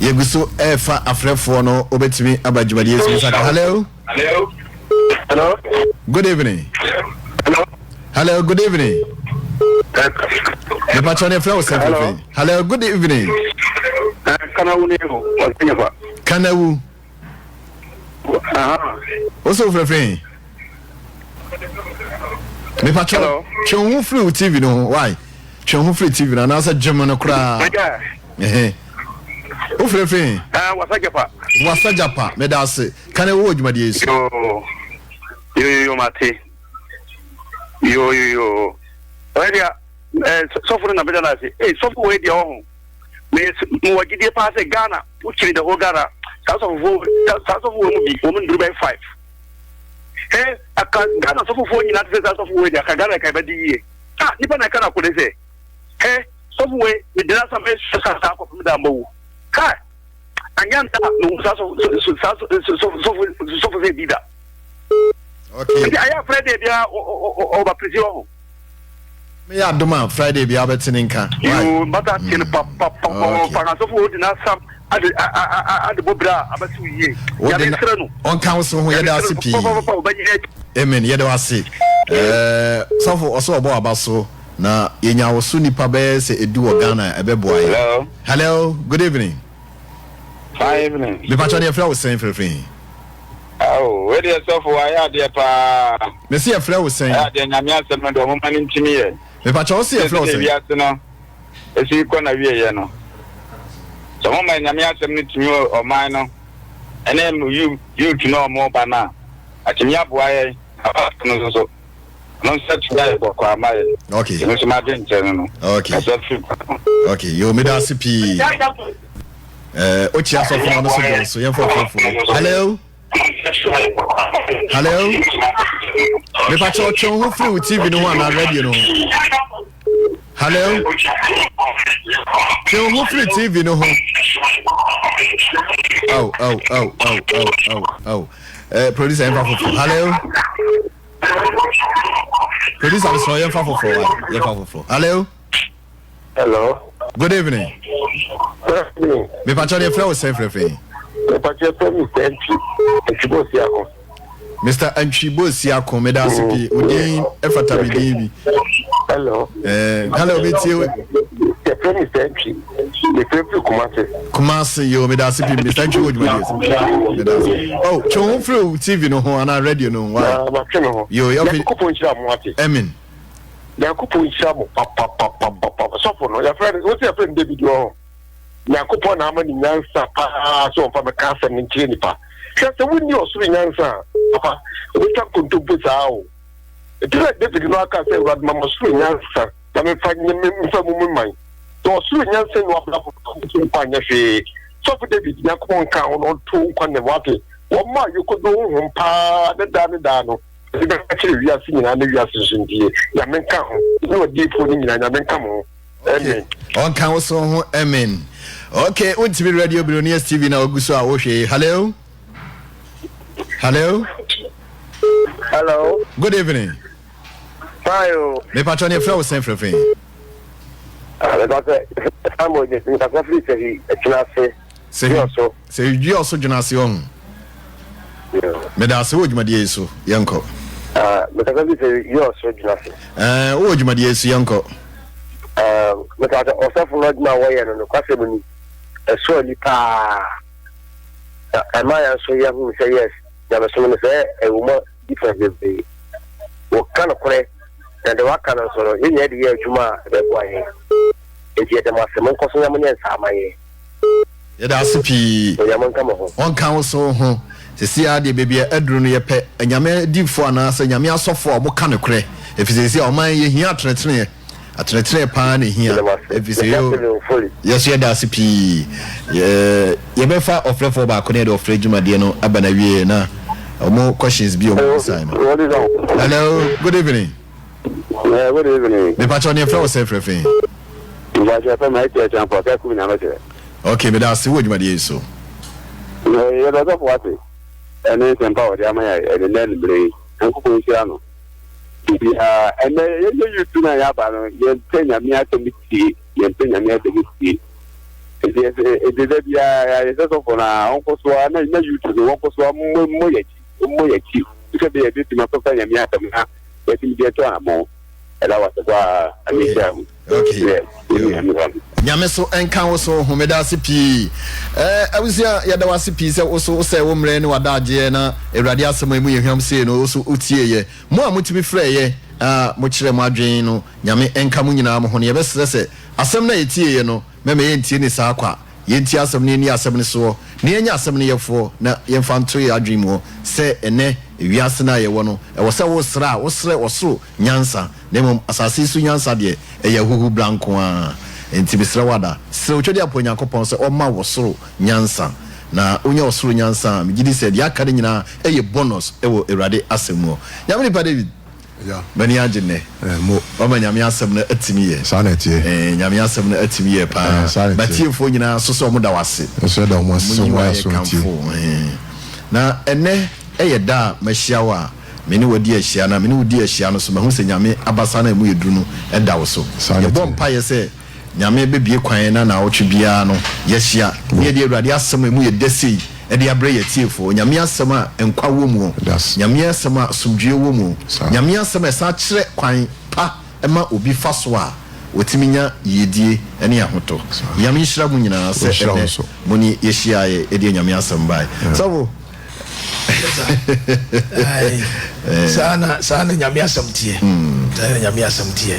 yɛgu so ɛrefa afrɛfoɔ no wobɛtumi aba dwumadie so saka hello hello good evening hello hello good evening mepakyɛ ne frɛ wo sɛ fɛfɛ hello good evening kanawu ne o kanawu Wo sɛ wofrɛfrɛ yi? Mepakyɛ twe wo ho firi wo TV no ho why? Twe wo ho firi TV no anaasɛ gyem no koraa. Wofrɛfrɛ yi? Wasa japa. Wasa japa meda ase. Kane wowɔ dwumadie yi so. Yo yo yo mate. Yo yo yo. Ɔyɛ deɛ sɔfo no na bɛda no ase. Ee sɔfo wei deɛ ɔho. Me mewɔ gyidie paa sɛ Ghana wokyiri the whole Ghana saa sɔfofoɔ saa sɔfofoɔ mu bi wɔn nduru bɛyɛ five ɛ aka Ghana sɔfofoɔ nyinaa te sɛ saa sɔfofoɔ yi de aka Ghana ɛka ɛbɛdi yie ah nipa na ɛka na akɔde sɛ ɛ sɔfo wei megyina sa mɛsua saa saa akɔpem da mbɔwu ka anyɛ nta mehu saa sɔfo saa sɔfo sɔfo sɛ bi da okay nti ayɛ afrɛ deɛ biara ɔba pirisi wɔ ho. Meyɛ adom a Friday bia wobɛte ne nka. Yoo mbata tie no papapapa na sɔfo odi n'asam ade ade bɔ bra abɛsi wo yie. Nyame nsrɛ no. Ɔnka wo so ho yɛda ase pii. Amen yɛda wo ase. Ɛɛ sɔfo ɔsɛ ɔbɔ aba so na yɛnya wo so nipa bɛyɛ sɛ edu wɔ Ghana ɛbɛboa yɛ. Hello. Hello good evening. Fine evening. Mepatwa ne yɛfrɛ wo sɛn frɛfrɛ yi. Ao, wei deɛ sɔfo wayɛ adeɛ paa. Mese yɛfrɛ wo sɛn? Ɛyɛ adeɛ Nyame asɛm no deɛ ɔmo ma no ntimi yɛ. Mepakyɛ wo se yɛfrɛ wo sɛn? Sɛdeɛ wiase no esi kɔ na wieɛ no. Sɛ ɔmo ma Nyame asɛm no tumi ɔman no ɛne youth no a ɔmo ba no a, atumi aboa yɛn na pastor no nso so ɔno nso atumi ayɛ bɔkɔɔ ama yɛn. Okay. Ɛno nso m'adwenkyerɛ no no. Okay. Kasa firi kwa ho. Okay, yo meda ase pii. Eh, okyia sɔfo na ɔno so dɔn so yɛmfa ɔfrɛfo. Hello. Hello. Mepakyɛ ɔtwe wo ho firi wo TV no ho anaa radio no ho. Hello. Twe wo ho firi TV no ho. Oh, oh, oh, oh, oh, oh, oh. Eh, producer yɛmfa foforɔ. Hello. Producer mesrɛ yɛmfa foforɔ wa. Yɛmfa foforɔ. Hello. Hello. Good evening. Good evening. Mepakyɛ deɛ frɛ wo sɛn frɛfrɛ yi. Mepakyɛ frɛ me sɛ Ntwi. Ntwi Bosiako. Mr. Antwi Bosiako, meda ase pii. Wo din ɛfata me din bi. Hello. Eh, hello, me tie. Yɛfrɛ me Mr. Antwi. Mefrɛ firi Kumase. Kumase, yo, meda ase pii. Mr. Antwi wɔ dwumadie so. Meda ase. Oh, twe wo ho firi wo TV no ho anaa radio no ho. Why? Na matwe me ho. Yo, yɛ Nyankopɔn nhyira mo ate. Amen. Nyankopɔn nhyira mo papapapapa. Sɔfo no, yɛfrɛ no, wo sɛ yɛfrɛ no David wɔ hɔ. Nyankopɔn na ama no nyansa paa sɛ ɔmfa mɛka asɛm no nkyerɛ nipa. Hwɛ sɛ wonni ɔsoro nyansa a, papa, wobɛtwa nkontompo saa o. Ɛti na David no aka sɛ, Awurade ma m'ɔsoro nyansa na memfa nye me mfa mu me man. Sɛ ɔsoro nyansa nni w'abrabɔ mu a, wobɛtumi mpo anyɛ hwee. Sɔfo David, Nyankopɔn nka wo na ɔnto wo nkwa nnam, wate? Wɔma ayokodo honhom paa ne daa ne daa no, ɔde bɛka kyerɛ wiase nyinaa ne wiase nso ntie. Nyame nka ho, ne ɔdiyifoɔ no nyinaa, Nyame nka mo ho. Amen. Ɔnka wo so ho amen. Okay, wontumi radio Billionaires TV na ogu so a wohwɛ. Hello. Hello. Hello. Good evening. Fine o. Me patro ne frɛ wo sɛn frɛfrɛ yi. Ah, me patro Samuel Jesse me kasa firi sɛhi ɛkyena ase. Sɛhi sɛhi dua ɔso dwena ase ɔho. Meda ase wɔ dwumadie yi so yɛnkɔ. Ah, me kasa firi sɛhi dua ɔso dwena ase. Ɛɛ wowɔ dwumadie yi so yɛnkɔ. Ah, me kasa ɔsɔfo no adwuma a wɔyɛ no nokwasɛm ni ɛsɔ ani paa. Na ɛma yɛn nso yɛhu sɛ yes nyamesom no sɛ ɛwɔ mu difference bebree. Wɔka nokorɛ na deɛ waka no nso no yɛn nyinaa de yɛ adwuma a ɛbɛboa yɛn. Enti yɛda mo ase monkɔ so na monyɛ nsaa ma yɛn. Yɛda ase pii. Onyame nka mo ho. Ɔnka wo so ho. Sesei ara deɛ baabi a aduru no yɛpɛ anyame adiyifoɔ anaasɛ anyame asɔfoɔ a wɔka nokorɛ ɛfiri sɛ sesei ɔman yi yɛhia ateneteneɛ ateneteneɛ paa na ɛhia ɛfiri sɛ yo yɛso yɛda ase pii yɛbɛfa ɔfrɛfoɔ baako na yɛde ɔfrɛ dwumadeɛ no aba no awieɛ na ɔmo questions bi ɔmo bisae no. Hello, good evening. Yeah, good evening. Mepakyɛw ne yɛfrɛ wo sɛ frɛ fɛn? Mepakyɛw fɛ ma ɛkyɛ kyɛn fɔ kɛ kum nyame kyerɛ. Okay, meda ase wɔ dwumadie yi so. Yɛda ɔsɔfo ase ɛne nsɛmpa a wɔde ama yɛ ɛne nɛ anumere yi. Nyankopɔn nhyira no. Biribiara ɛnɛ yɛyɛ youth no a yɛaba no yɛmpɛ nyame asɛm tie, yɛmpɛ nyame asɛm tie. Nti ɛsɛ da biara yɛsɛ sɔfo no a ɔnkɔ so a na youth no wɔnkɔ so a mmɔ yɛkyi mmɔ yɛkyi sɛ bɛyɛ bɛtumi akɔfa nyame asɛm na yɛtumi de ɛtɔ anamɔ ɛda wase paa ame hyia mu Nyame so nka wo so ho meda ase pii eh, abusua yɛda wo ase pii sɛ wo so wosɛ wo mmerɛ ne w'adagyeɛ na awurade asɛm a ɛmu yɛ hwam sei no wo so wotieeɛ mo a motumi frɛeɛ a mokyerɛ mo adwene no Nyame nka mo nyinaa mo ho no yɛbɛsrɛ sɛ asɛm no a yɛtieeɛ no mɛma yɛntie ne saa kwa Yɛntie asɛm no, yɛnni asɛm no soɔ, na yɛnyɛ asɛm no yɛfoɔ, na yɛmfa nto yɛn adwene mu hɔ sɛ ɛnnɛ wiase no a yɛwɔ no, ɛwɔ sɛ wosrɛ a, wosrɛ ɔsoro nyansa, na mmom asase yi so nyansa deɛ, ɛyɛ ahuhubra nko ara. Enti mesrɛ wo ada, srɛ Otwadiapo Onyankopɔn sɛ ɔmma wo ɔsoro nyansa. Na wonya ɔsoro nyansa a, megye di sɛ deɛ aka no nyinaa yɛ bonus wɔ Awurade asɛm mu. Nyame nipa David. M'ani agye nnɛ. Wama Nyame asɛm no atimi yɛ. Saa na ɛteɛ. Eh, Nyame asɛm no atimi yɛ paa. Saa na ɛteɛ. M'atiefoɔ nyinaa nso sɛ wɔn da wo ase. Nso yɛda wɔn ase sɛ Wɔn yi wɔn wo ayɛ ayɛ aso atie. kamfo. Eh. Na ɛnnɛ ɛyɛ da a mahyia wo a me ne wo adi ahyia na me ne wo di ahyia no so mahu sɛ Nyame abasa no a ɛmu yɛ duru no da wo so. Saa na Yɛbɔ ɛteɛ. mpaeɛ sɛ Nyame bɛbue kwan na naawɔtwe biara no yɛahyia na yɛde Awurade asɛm a ɛmu yɛ dɛ sei de abrɛ yɛn atiefoɔ. Nyame asɛm a nkwa wɔ muo, Nyame asɛm a asomdwoeɛ wɔ muo, Nyame asɛm a ɛsan kyerɛ kwan pa ma obi fa so a ɔtumi nya yiedie ne ahotɔ. Nyame nhyira mo nyinaa sɛ ɛnnɛ mo ne yɛhyiaeɛ de Nyame asɛm baeɛ. Sɔfo. Saa na saa na Nyame asɛm teɛ. Saa na Nyame asɛm teɛ.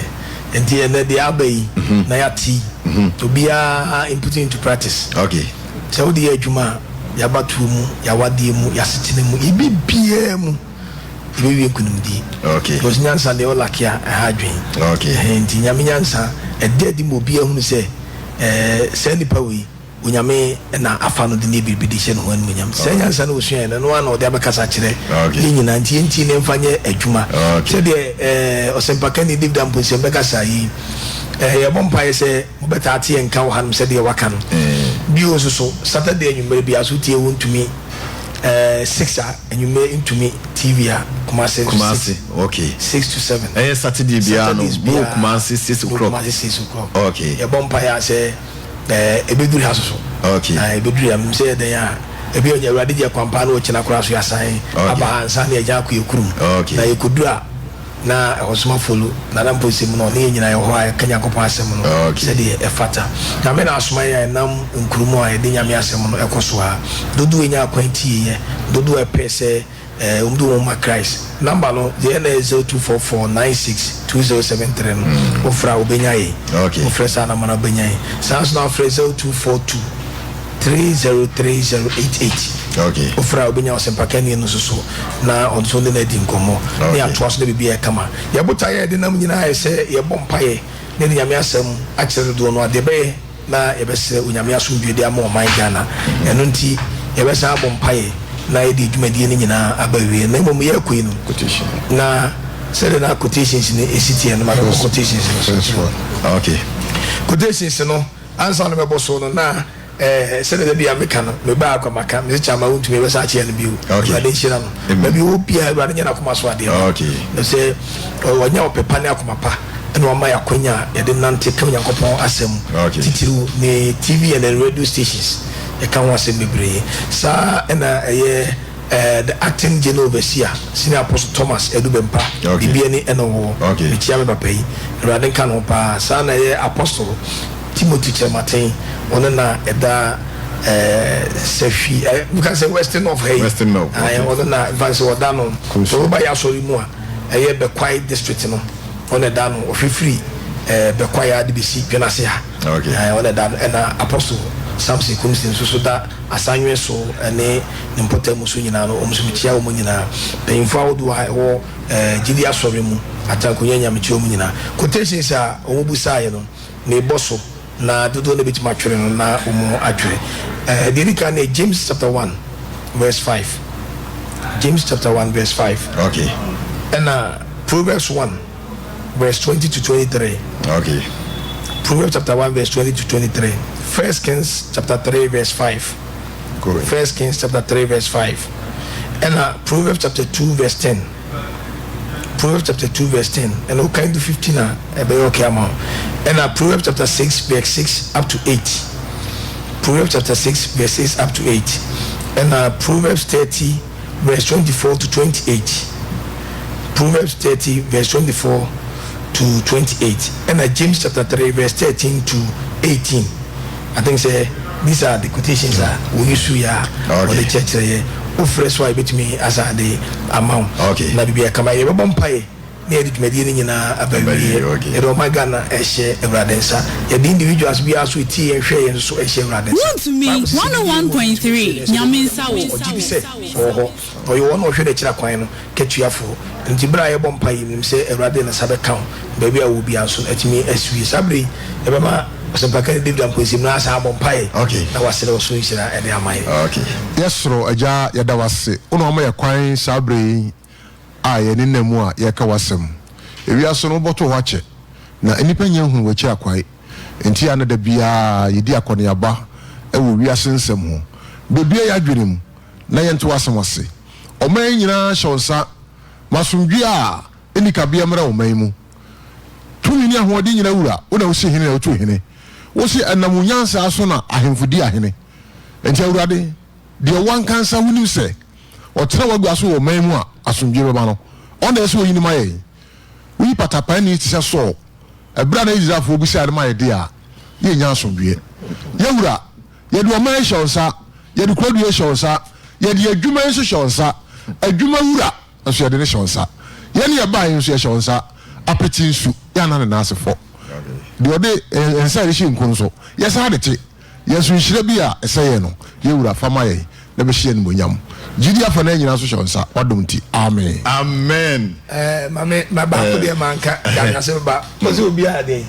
Nti ɛnɛ deɛ aba yi na yɛate yi, obiara input into practice. Okay. Sɛ wode yɛ adwuma a, yɛabatoɔ mu, yɛawadeɛ mu, yɛasetena mu, yɛ biribiara mu, yɛbɛwie nkunimdie. Okay. Because nyansa deɛ wo lacke a, ɛha adwene. Okay. Nti Nyame nyansa, ɛda adi ma obiara hunu sɛ, ɛɛ saa nipa wei, Onyame na afa no de no yɛ biribi de hyɛ ne ho animuonyam. Saa nyansa no a ɔsuaeɛ no, ɛno ara na ɔde abɛkasa akyerɛ yɛn nyinaa. Nti yɛntie na yɛmfa nyɛ adwuma. Sɛdeɛ ɔsɛmpakani David Amponsem bɛkasa yi, Eh, yɛbɔ mpaeɛ sɛ mobɛtaa ate yɛn nka wɔ hanom sɛdeɛ waka no. Bio nso so, Saturday anwummerɛ biara so wotie Wontumi eh, 6 a anwummerɛ ntumi TV a Kumase nso Kumase, okay. 6 to 7. Ɛyɛ Saturday biara no, Saturdays mo wɔ biara, Kumase 6 mo wɔ o'clock. Kumase 6 o'clock. Okay. Yɛbɔ mpaeɛ a sɛ eh, ɛbɛduru ha so so. Okay. Na ɛbɛduru ha, menim sɛ yɛ dɛn a, ebi a Awurade gye akwampa na ɔkyena koraa so yɛasan Okay. aba ha ansa na yɛagya akɔ yɛ kurom. Okay. Na yɛkɔduru a, na ɔsomafo no, Nana Mposem no, ɔne yɛn nyinaa yɛwɔ hɔ a yɛka Nyankopɔn asɛm no sɛdeɛ ɛfata. Nyame na asoma yɛn a yɛnam nkuro mu a yɛde Nyame asɛm no kɔ so a. Dodoɔ ɛnya akwan tieeɛ, dodoɔ ɛpɛɛ sɛ wɔn de wɔn ho ma Christ. Number no deɛ na ɛyɛ 0244962073 no, wofrɛ a wobɛnya yɛn. Wofrɛ saa number no a wobɛnya yɛn. Saa nso na wofrɛ 0242 303088. Wofrɛ a wobɛnya ɔsɛmpakani no nso so na ɔno nso ne no adi nkɔmmɔ na yɛatoa so na biribiara yɛ kama. Yɛn botaeɛ a yɛde nam nyinaa yɛ sɛ yɛbɔ mpaeɛ na yɛde Nyame asɛm akyerɛ dodoɔ no ara deɛ ɛbɛyɛ na yɛbɛsrɛ Onyame asomdwoeɛ de ama ɔman Ghana. Ɛno nti yɛbɛsan abɔ mpaeɛ na yɛde dwumadie no nyinaa aba awieɛ. Na mmom yɛrekɔ yi no na sɛdeɛ na quotations no ɛsi teɛ no ma menkɔ quotations no so. Quotations no ansa na mɛbɔ so no na Eh, sɛdeɛ da biara meka no, mebaa kwa maka, mese Kyama wontumi ɛbɛsan akyea no bio. Awurade nhyira no. Baabi ɔwɔ biara, Awurade nyɛ n'akoma so adeɛ ma. Na sɛ wanya ɔpɛ pa ne akoma pa, ɛna wama yɛ akwanya a yɛde nante ka Onyankopɔn asɛm, titiriw ne TV and radio stations, yɛka ho asɛm bebree. Saa ɛna ɛyɛ Eh, the acting general overseer, Senior Apostle Thomas Adu Bempah, biribi ani ɛna ɔwɔ hɔ. Mekyia me papa yi. Awurade nka ne ho paa. Saa na ɛyɛ Apostle Timothy Kyerematen, ɔno na ɛda eh, Sahwi, eh, meka sɛ Western North ha yi. Western North, okay. Ɔno na, mfa sɛ ɔda no, sɛ woba yɛ asɔre mu a, ɛyɛ Bɛkwae district no, ɔno ɛda no, ɔhwɛ firi eh, Bɛkwae a de bɛsi Dwenase ha. Okay. Eh, ɔno ɛda no, ɛna Apostle Samson Kumsi nso so da Asanwe so ne ne mpɔtam so nyinaa no, wɔn nso mekyia wɔn nyinaa. Mpanyimfoɔ ahodoɔ a ɛwɔ gyidi asɔre mu, Atankonya Nyamekyerɛ mu nyinaa. Quotations a wɔbusaeɛ no, mebɔ so na dodoɔ no bɛtumi atwerɛ no na wɔn atwerɛ. Deɛ ɛdi kan no yɛ James chapter 1 verse 5. James chapter 1 verse 5. Okay. Ɛna Proverbs 1 verse 20 to 23. Okay. Proverbs chapter 1 verse 20 to 23. First Kings chapter 3 verse 5. Go ahead. First Kings chapter 3 verse 5. And Proverbs chapter 2 verse 10. Proverbs chapter 2 verse 10. And all kind of 15 uh, okay amount. And Proverbs chapter 6 verse 6 up to 8. Proverbs chapter 6 verse 6 up to 8. And Proverbs 30 verse 24 to 28. Proverbs 30 verse 24 to 28. And James chapter 3 verse 13 to 18. I think say these are the quotations a wɔyi su yɛ a wɔde kyerɛkyerɛ yɛ wofrɛ so a yɛbɛtumi asa de ama wo na biribi akama yɛbɛbɔ mpaeɛ na yɛde dwumadie no nyinaa aba wieɛ. Yɛde ɔman Ghana ɛhyɛ Awurade nsa. Yɛde individuals biara so ɛtie yɛn hwɛ yɛn nso ɛhyɛ Awurade nsa. Wontumi Bible sɛ sɛ gyidie wɔ mu 101.3 sɛ Nyame nsa ɔgye wɔ. di sɛ ɔwɔ hɔ na ɔyɛ wɔn a ɔhwɛ n'akyiri akwan no katuafoɔ. Nti berɛ a yɛbɔ mpaeɛ yi menim sɛ Awurade de ne nsa bɛka wo baabi a wowɔ biara nso no atumi asi wie. Saa berɛ yi yɛbɛma Ɔsɛmpakani David Amponsem no asan abɔ mpaeɛ na wasrɛ ɔsoro nhyira de ama yɛn. Yɛ soro Agya yɛda wo ase wo na wama yɛ kwan saa berɛ yi a yɛne nna mu a yɛreka w'asɛm. Ewiase no wobɔtoo hɔ akyɛ, na nnipa nnya nhunu w'akyi akwae. Enti a na da biara yedi akɔneaba wɔ wiase nsɛm ho. Bebue yɛn adwene mu na yɛnte w'asɛm ase. Ɔman yi nyinaa hyɛ wo nsa. Ma asomdwoe a enni kabea mmra ɔman yi mu. Tumi ne ahoɔden nyinaa wura, wo na wusi hene na wutu hene. Wose ɛnam wo nyansa so na ahemfo di ahene. Enti Awurade, Deɛ wo ankansa wonim sɛ ɔtena w'agua so wɔ ɔman mu a asomdwoeɛ bɛba no, ɔno na ɛsɛ sɛ ɔyi no ma yɛn. Woyi patapaani te sɛ Saul ɛberɛ a na Israelfoɔ bisaa no ma yɛn deɛ a, yɛnnya asomdwoeɛ. Yɛn wura, yɛde ɔman yi hyɛ wo nsa, yɛde kuradua yi hyɛ wo nsa, yɛde adwuma yi nso hyɛ wo nsa, adwuma wura nso yɛde no hyɛ wo nsa. Yɛn ne yɛbaeɛ yi nso yɛhyɛ wo nsa, apete nsu, yɛanna ne nan ase fɔ. Deɛ ɔde nsa a yɛde hyɛ nku nso, yɛsan de te. Yɛn so nhyira bi a ɛsɛ yɛn no, yɛn Wura, fa ma yɛn, na bɛhyɛ yɛn animuonyam. Gyidie afanan nyinaa nso hyɛ wo nsa, w'adom nti. Amen. Amen. Eh, mame, ma baako deɛ manka, Ghana asɛm ba. Ɔsɛ obiara deɛ.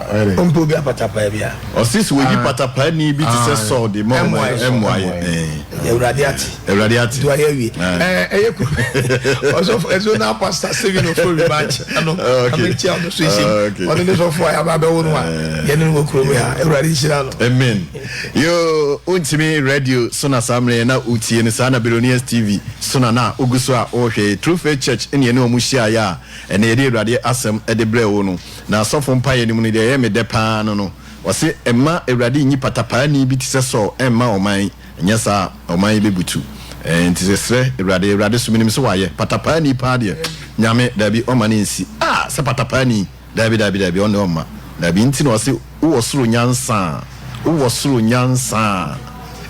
Ɔmpɛ obi apatapaa bi a. Ɔse sɛ wɔyi patapaani bi te sɛ Saul de ma ɔman ɛmmoa yɛ. Awurade ate. Awurade ate. Nti wayɛ awie. Ɛyɛ ku. Ɔsɔfo ɛso na pastor Stephen Ofori March ano. Amekyia ɔno so ehyim. Ɔno ne sɔfo a yaba abɛwo no a yɛne no wɔ kurom ha. Awurade nhyira no. Amen. Yoo, wontumi radio so na saa mmerɛ na wotie no saa na Billionaires TV so na na wogu so a wohwɛ. True Faith Church ne yɛne wɔn hyiaeɛ a ɛnɛ yɛde Awurade asɛm de brɛɛ wo no. Na asɔfo mpaeɛ no mu no, deɛ ɛyɛ me dɛ pa ara no no, ɔse, Mma Awurade nnyi patapaani bi te sɛ Saul mma ɔman yi, anyɛ saa a, ɔman yi bɛbutu. Ɛɛ, nti sɛ srɛ Awurade, Awurade so menim sɛ wayɛ, patapaani pa ara deɛ, Nyame, daabi, ɔmma no nsi. Ah, sɛ patapaani, daabi, daabi, daabi, ɔno deɛ ɔmma, daabi. Nti na ɔse, Wowɔ soro nyansa a, wowɔ soro nyansa a,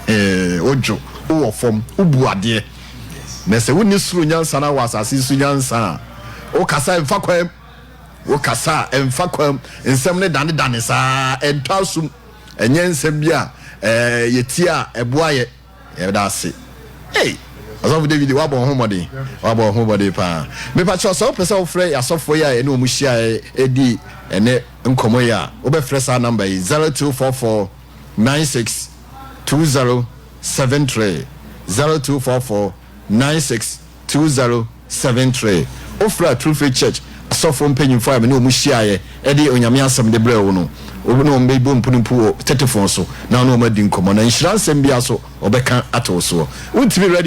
ee, wodwo, wowɔ fam, wobu adeɛ. Na sɛ wonni soro nyansa na wowɔ asase so nyansa a, wokasa mfa kwan mu. Wokasa a, ɛmfa kwan mu. Nsɛm no danedane saa, ɛntɔ asom. Ɛnyɛ nsɛm bi a yɛtie a ɛboa yɛ. Yɛda ase. Ei! Ɔsɔfo David, woabɔ wo ho mmɔden. Woabɔ wo ho mmɔden paa. Mepa kyɛw, sɛ wopɛ sɛ wofrɛ yɛn asɔfoɔ yi a yɛne wɔn hyiaeɛ di ɛnnɛ nkɔmmɔ yi a, wobɛfrɛ saa namba yi, 0244 96 20 73, 0244 96 2073 Wofrɛ True Faith Church asɔfoɔ mpanyimfoɔ a me ne wɔn hyiaeɛ de Onyame asɛm de brɛɛ wo no, wo ne wɔn bɛbɔ mpunimpu wɔ tetefon so na wo ne wɔn adi nkɔmmɔ, na nhyira nsɛm biara nso wɔbɛka ato wo soɔ. Wontumi ready.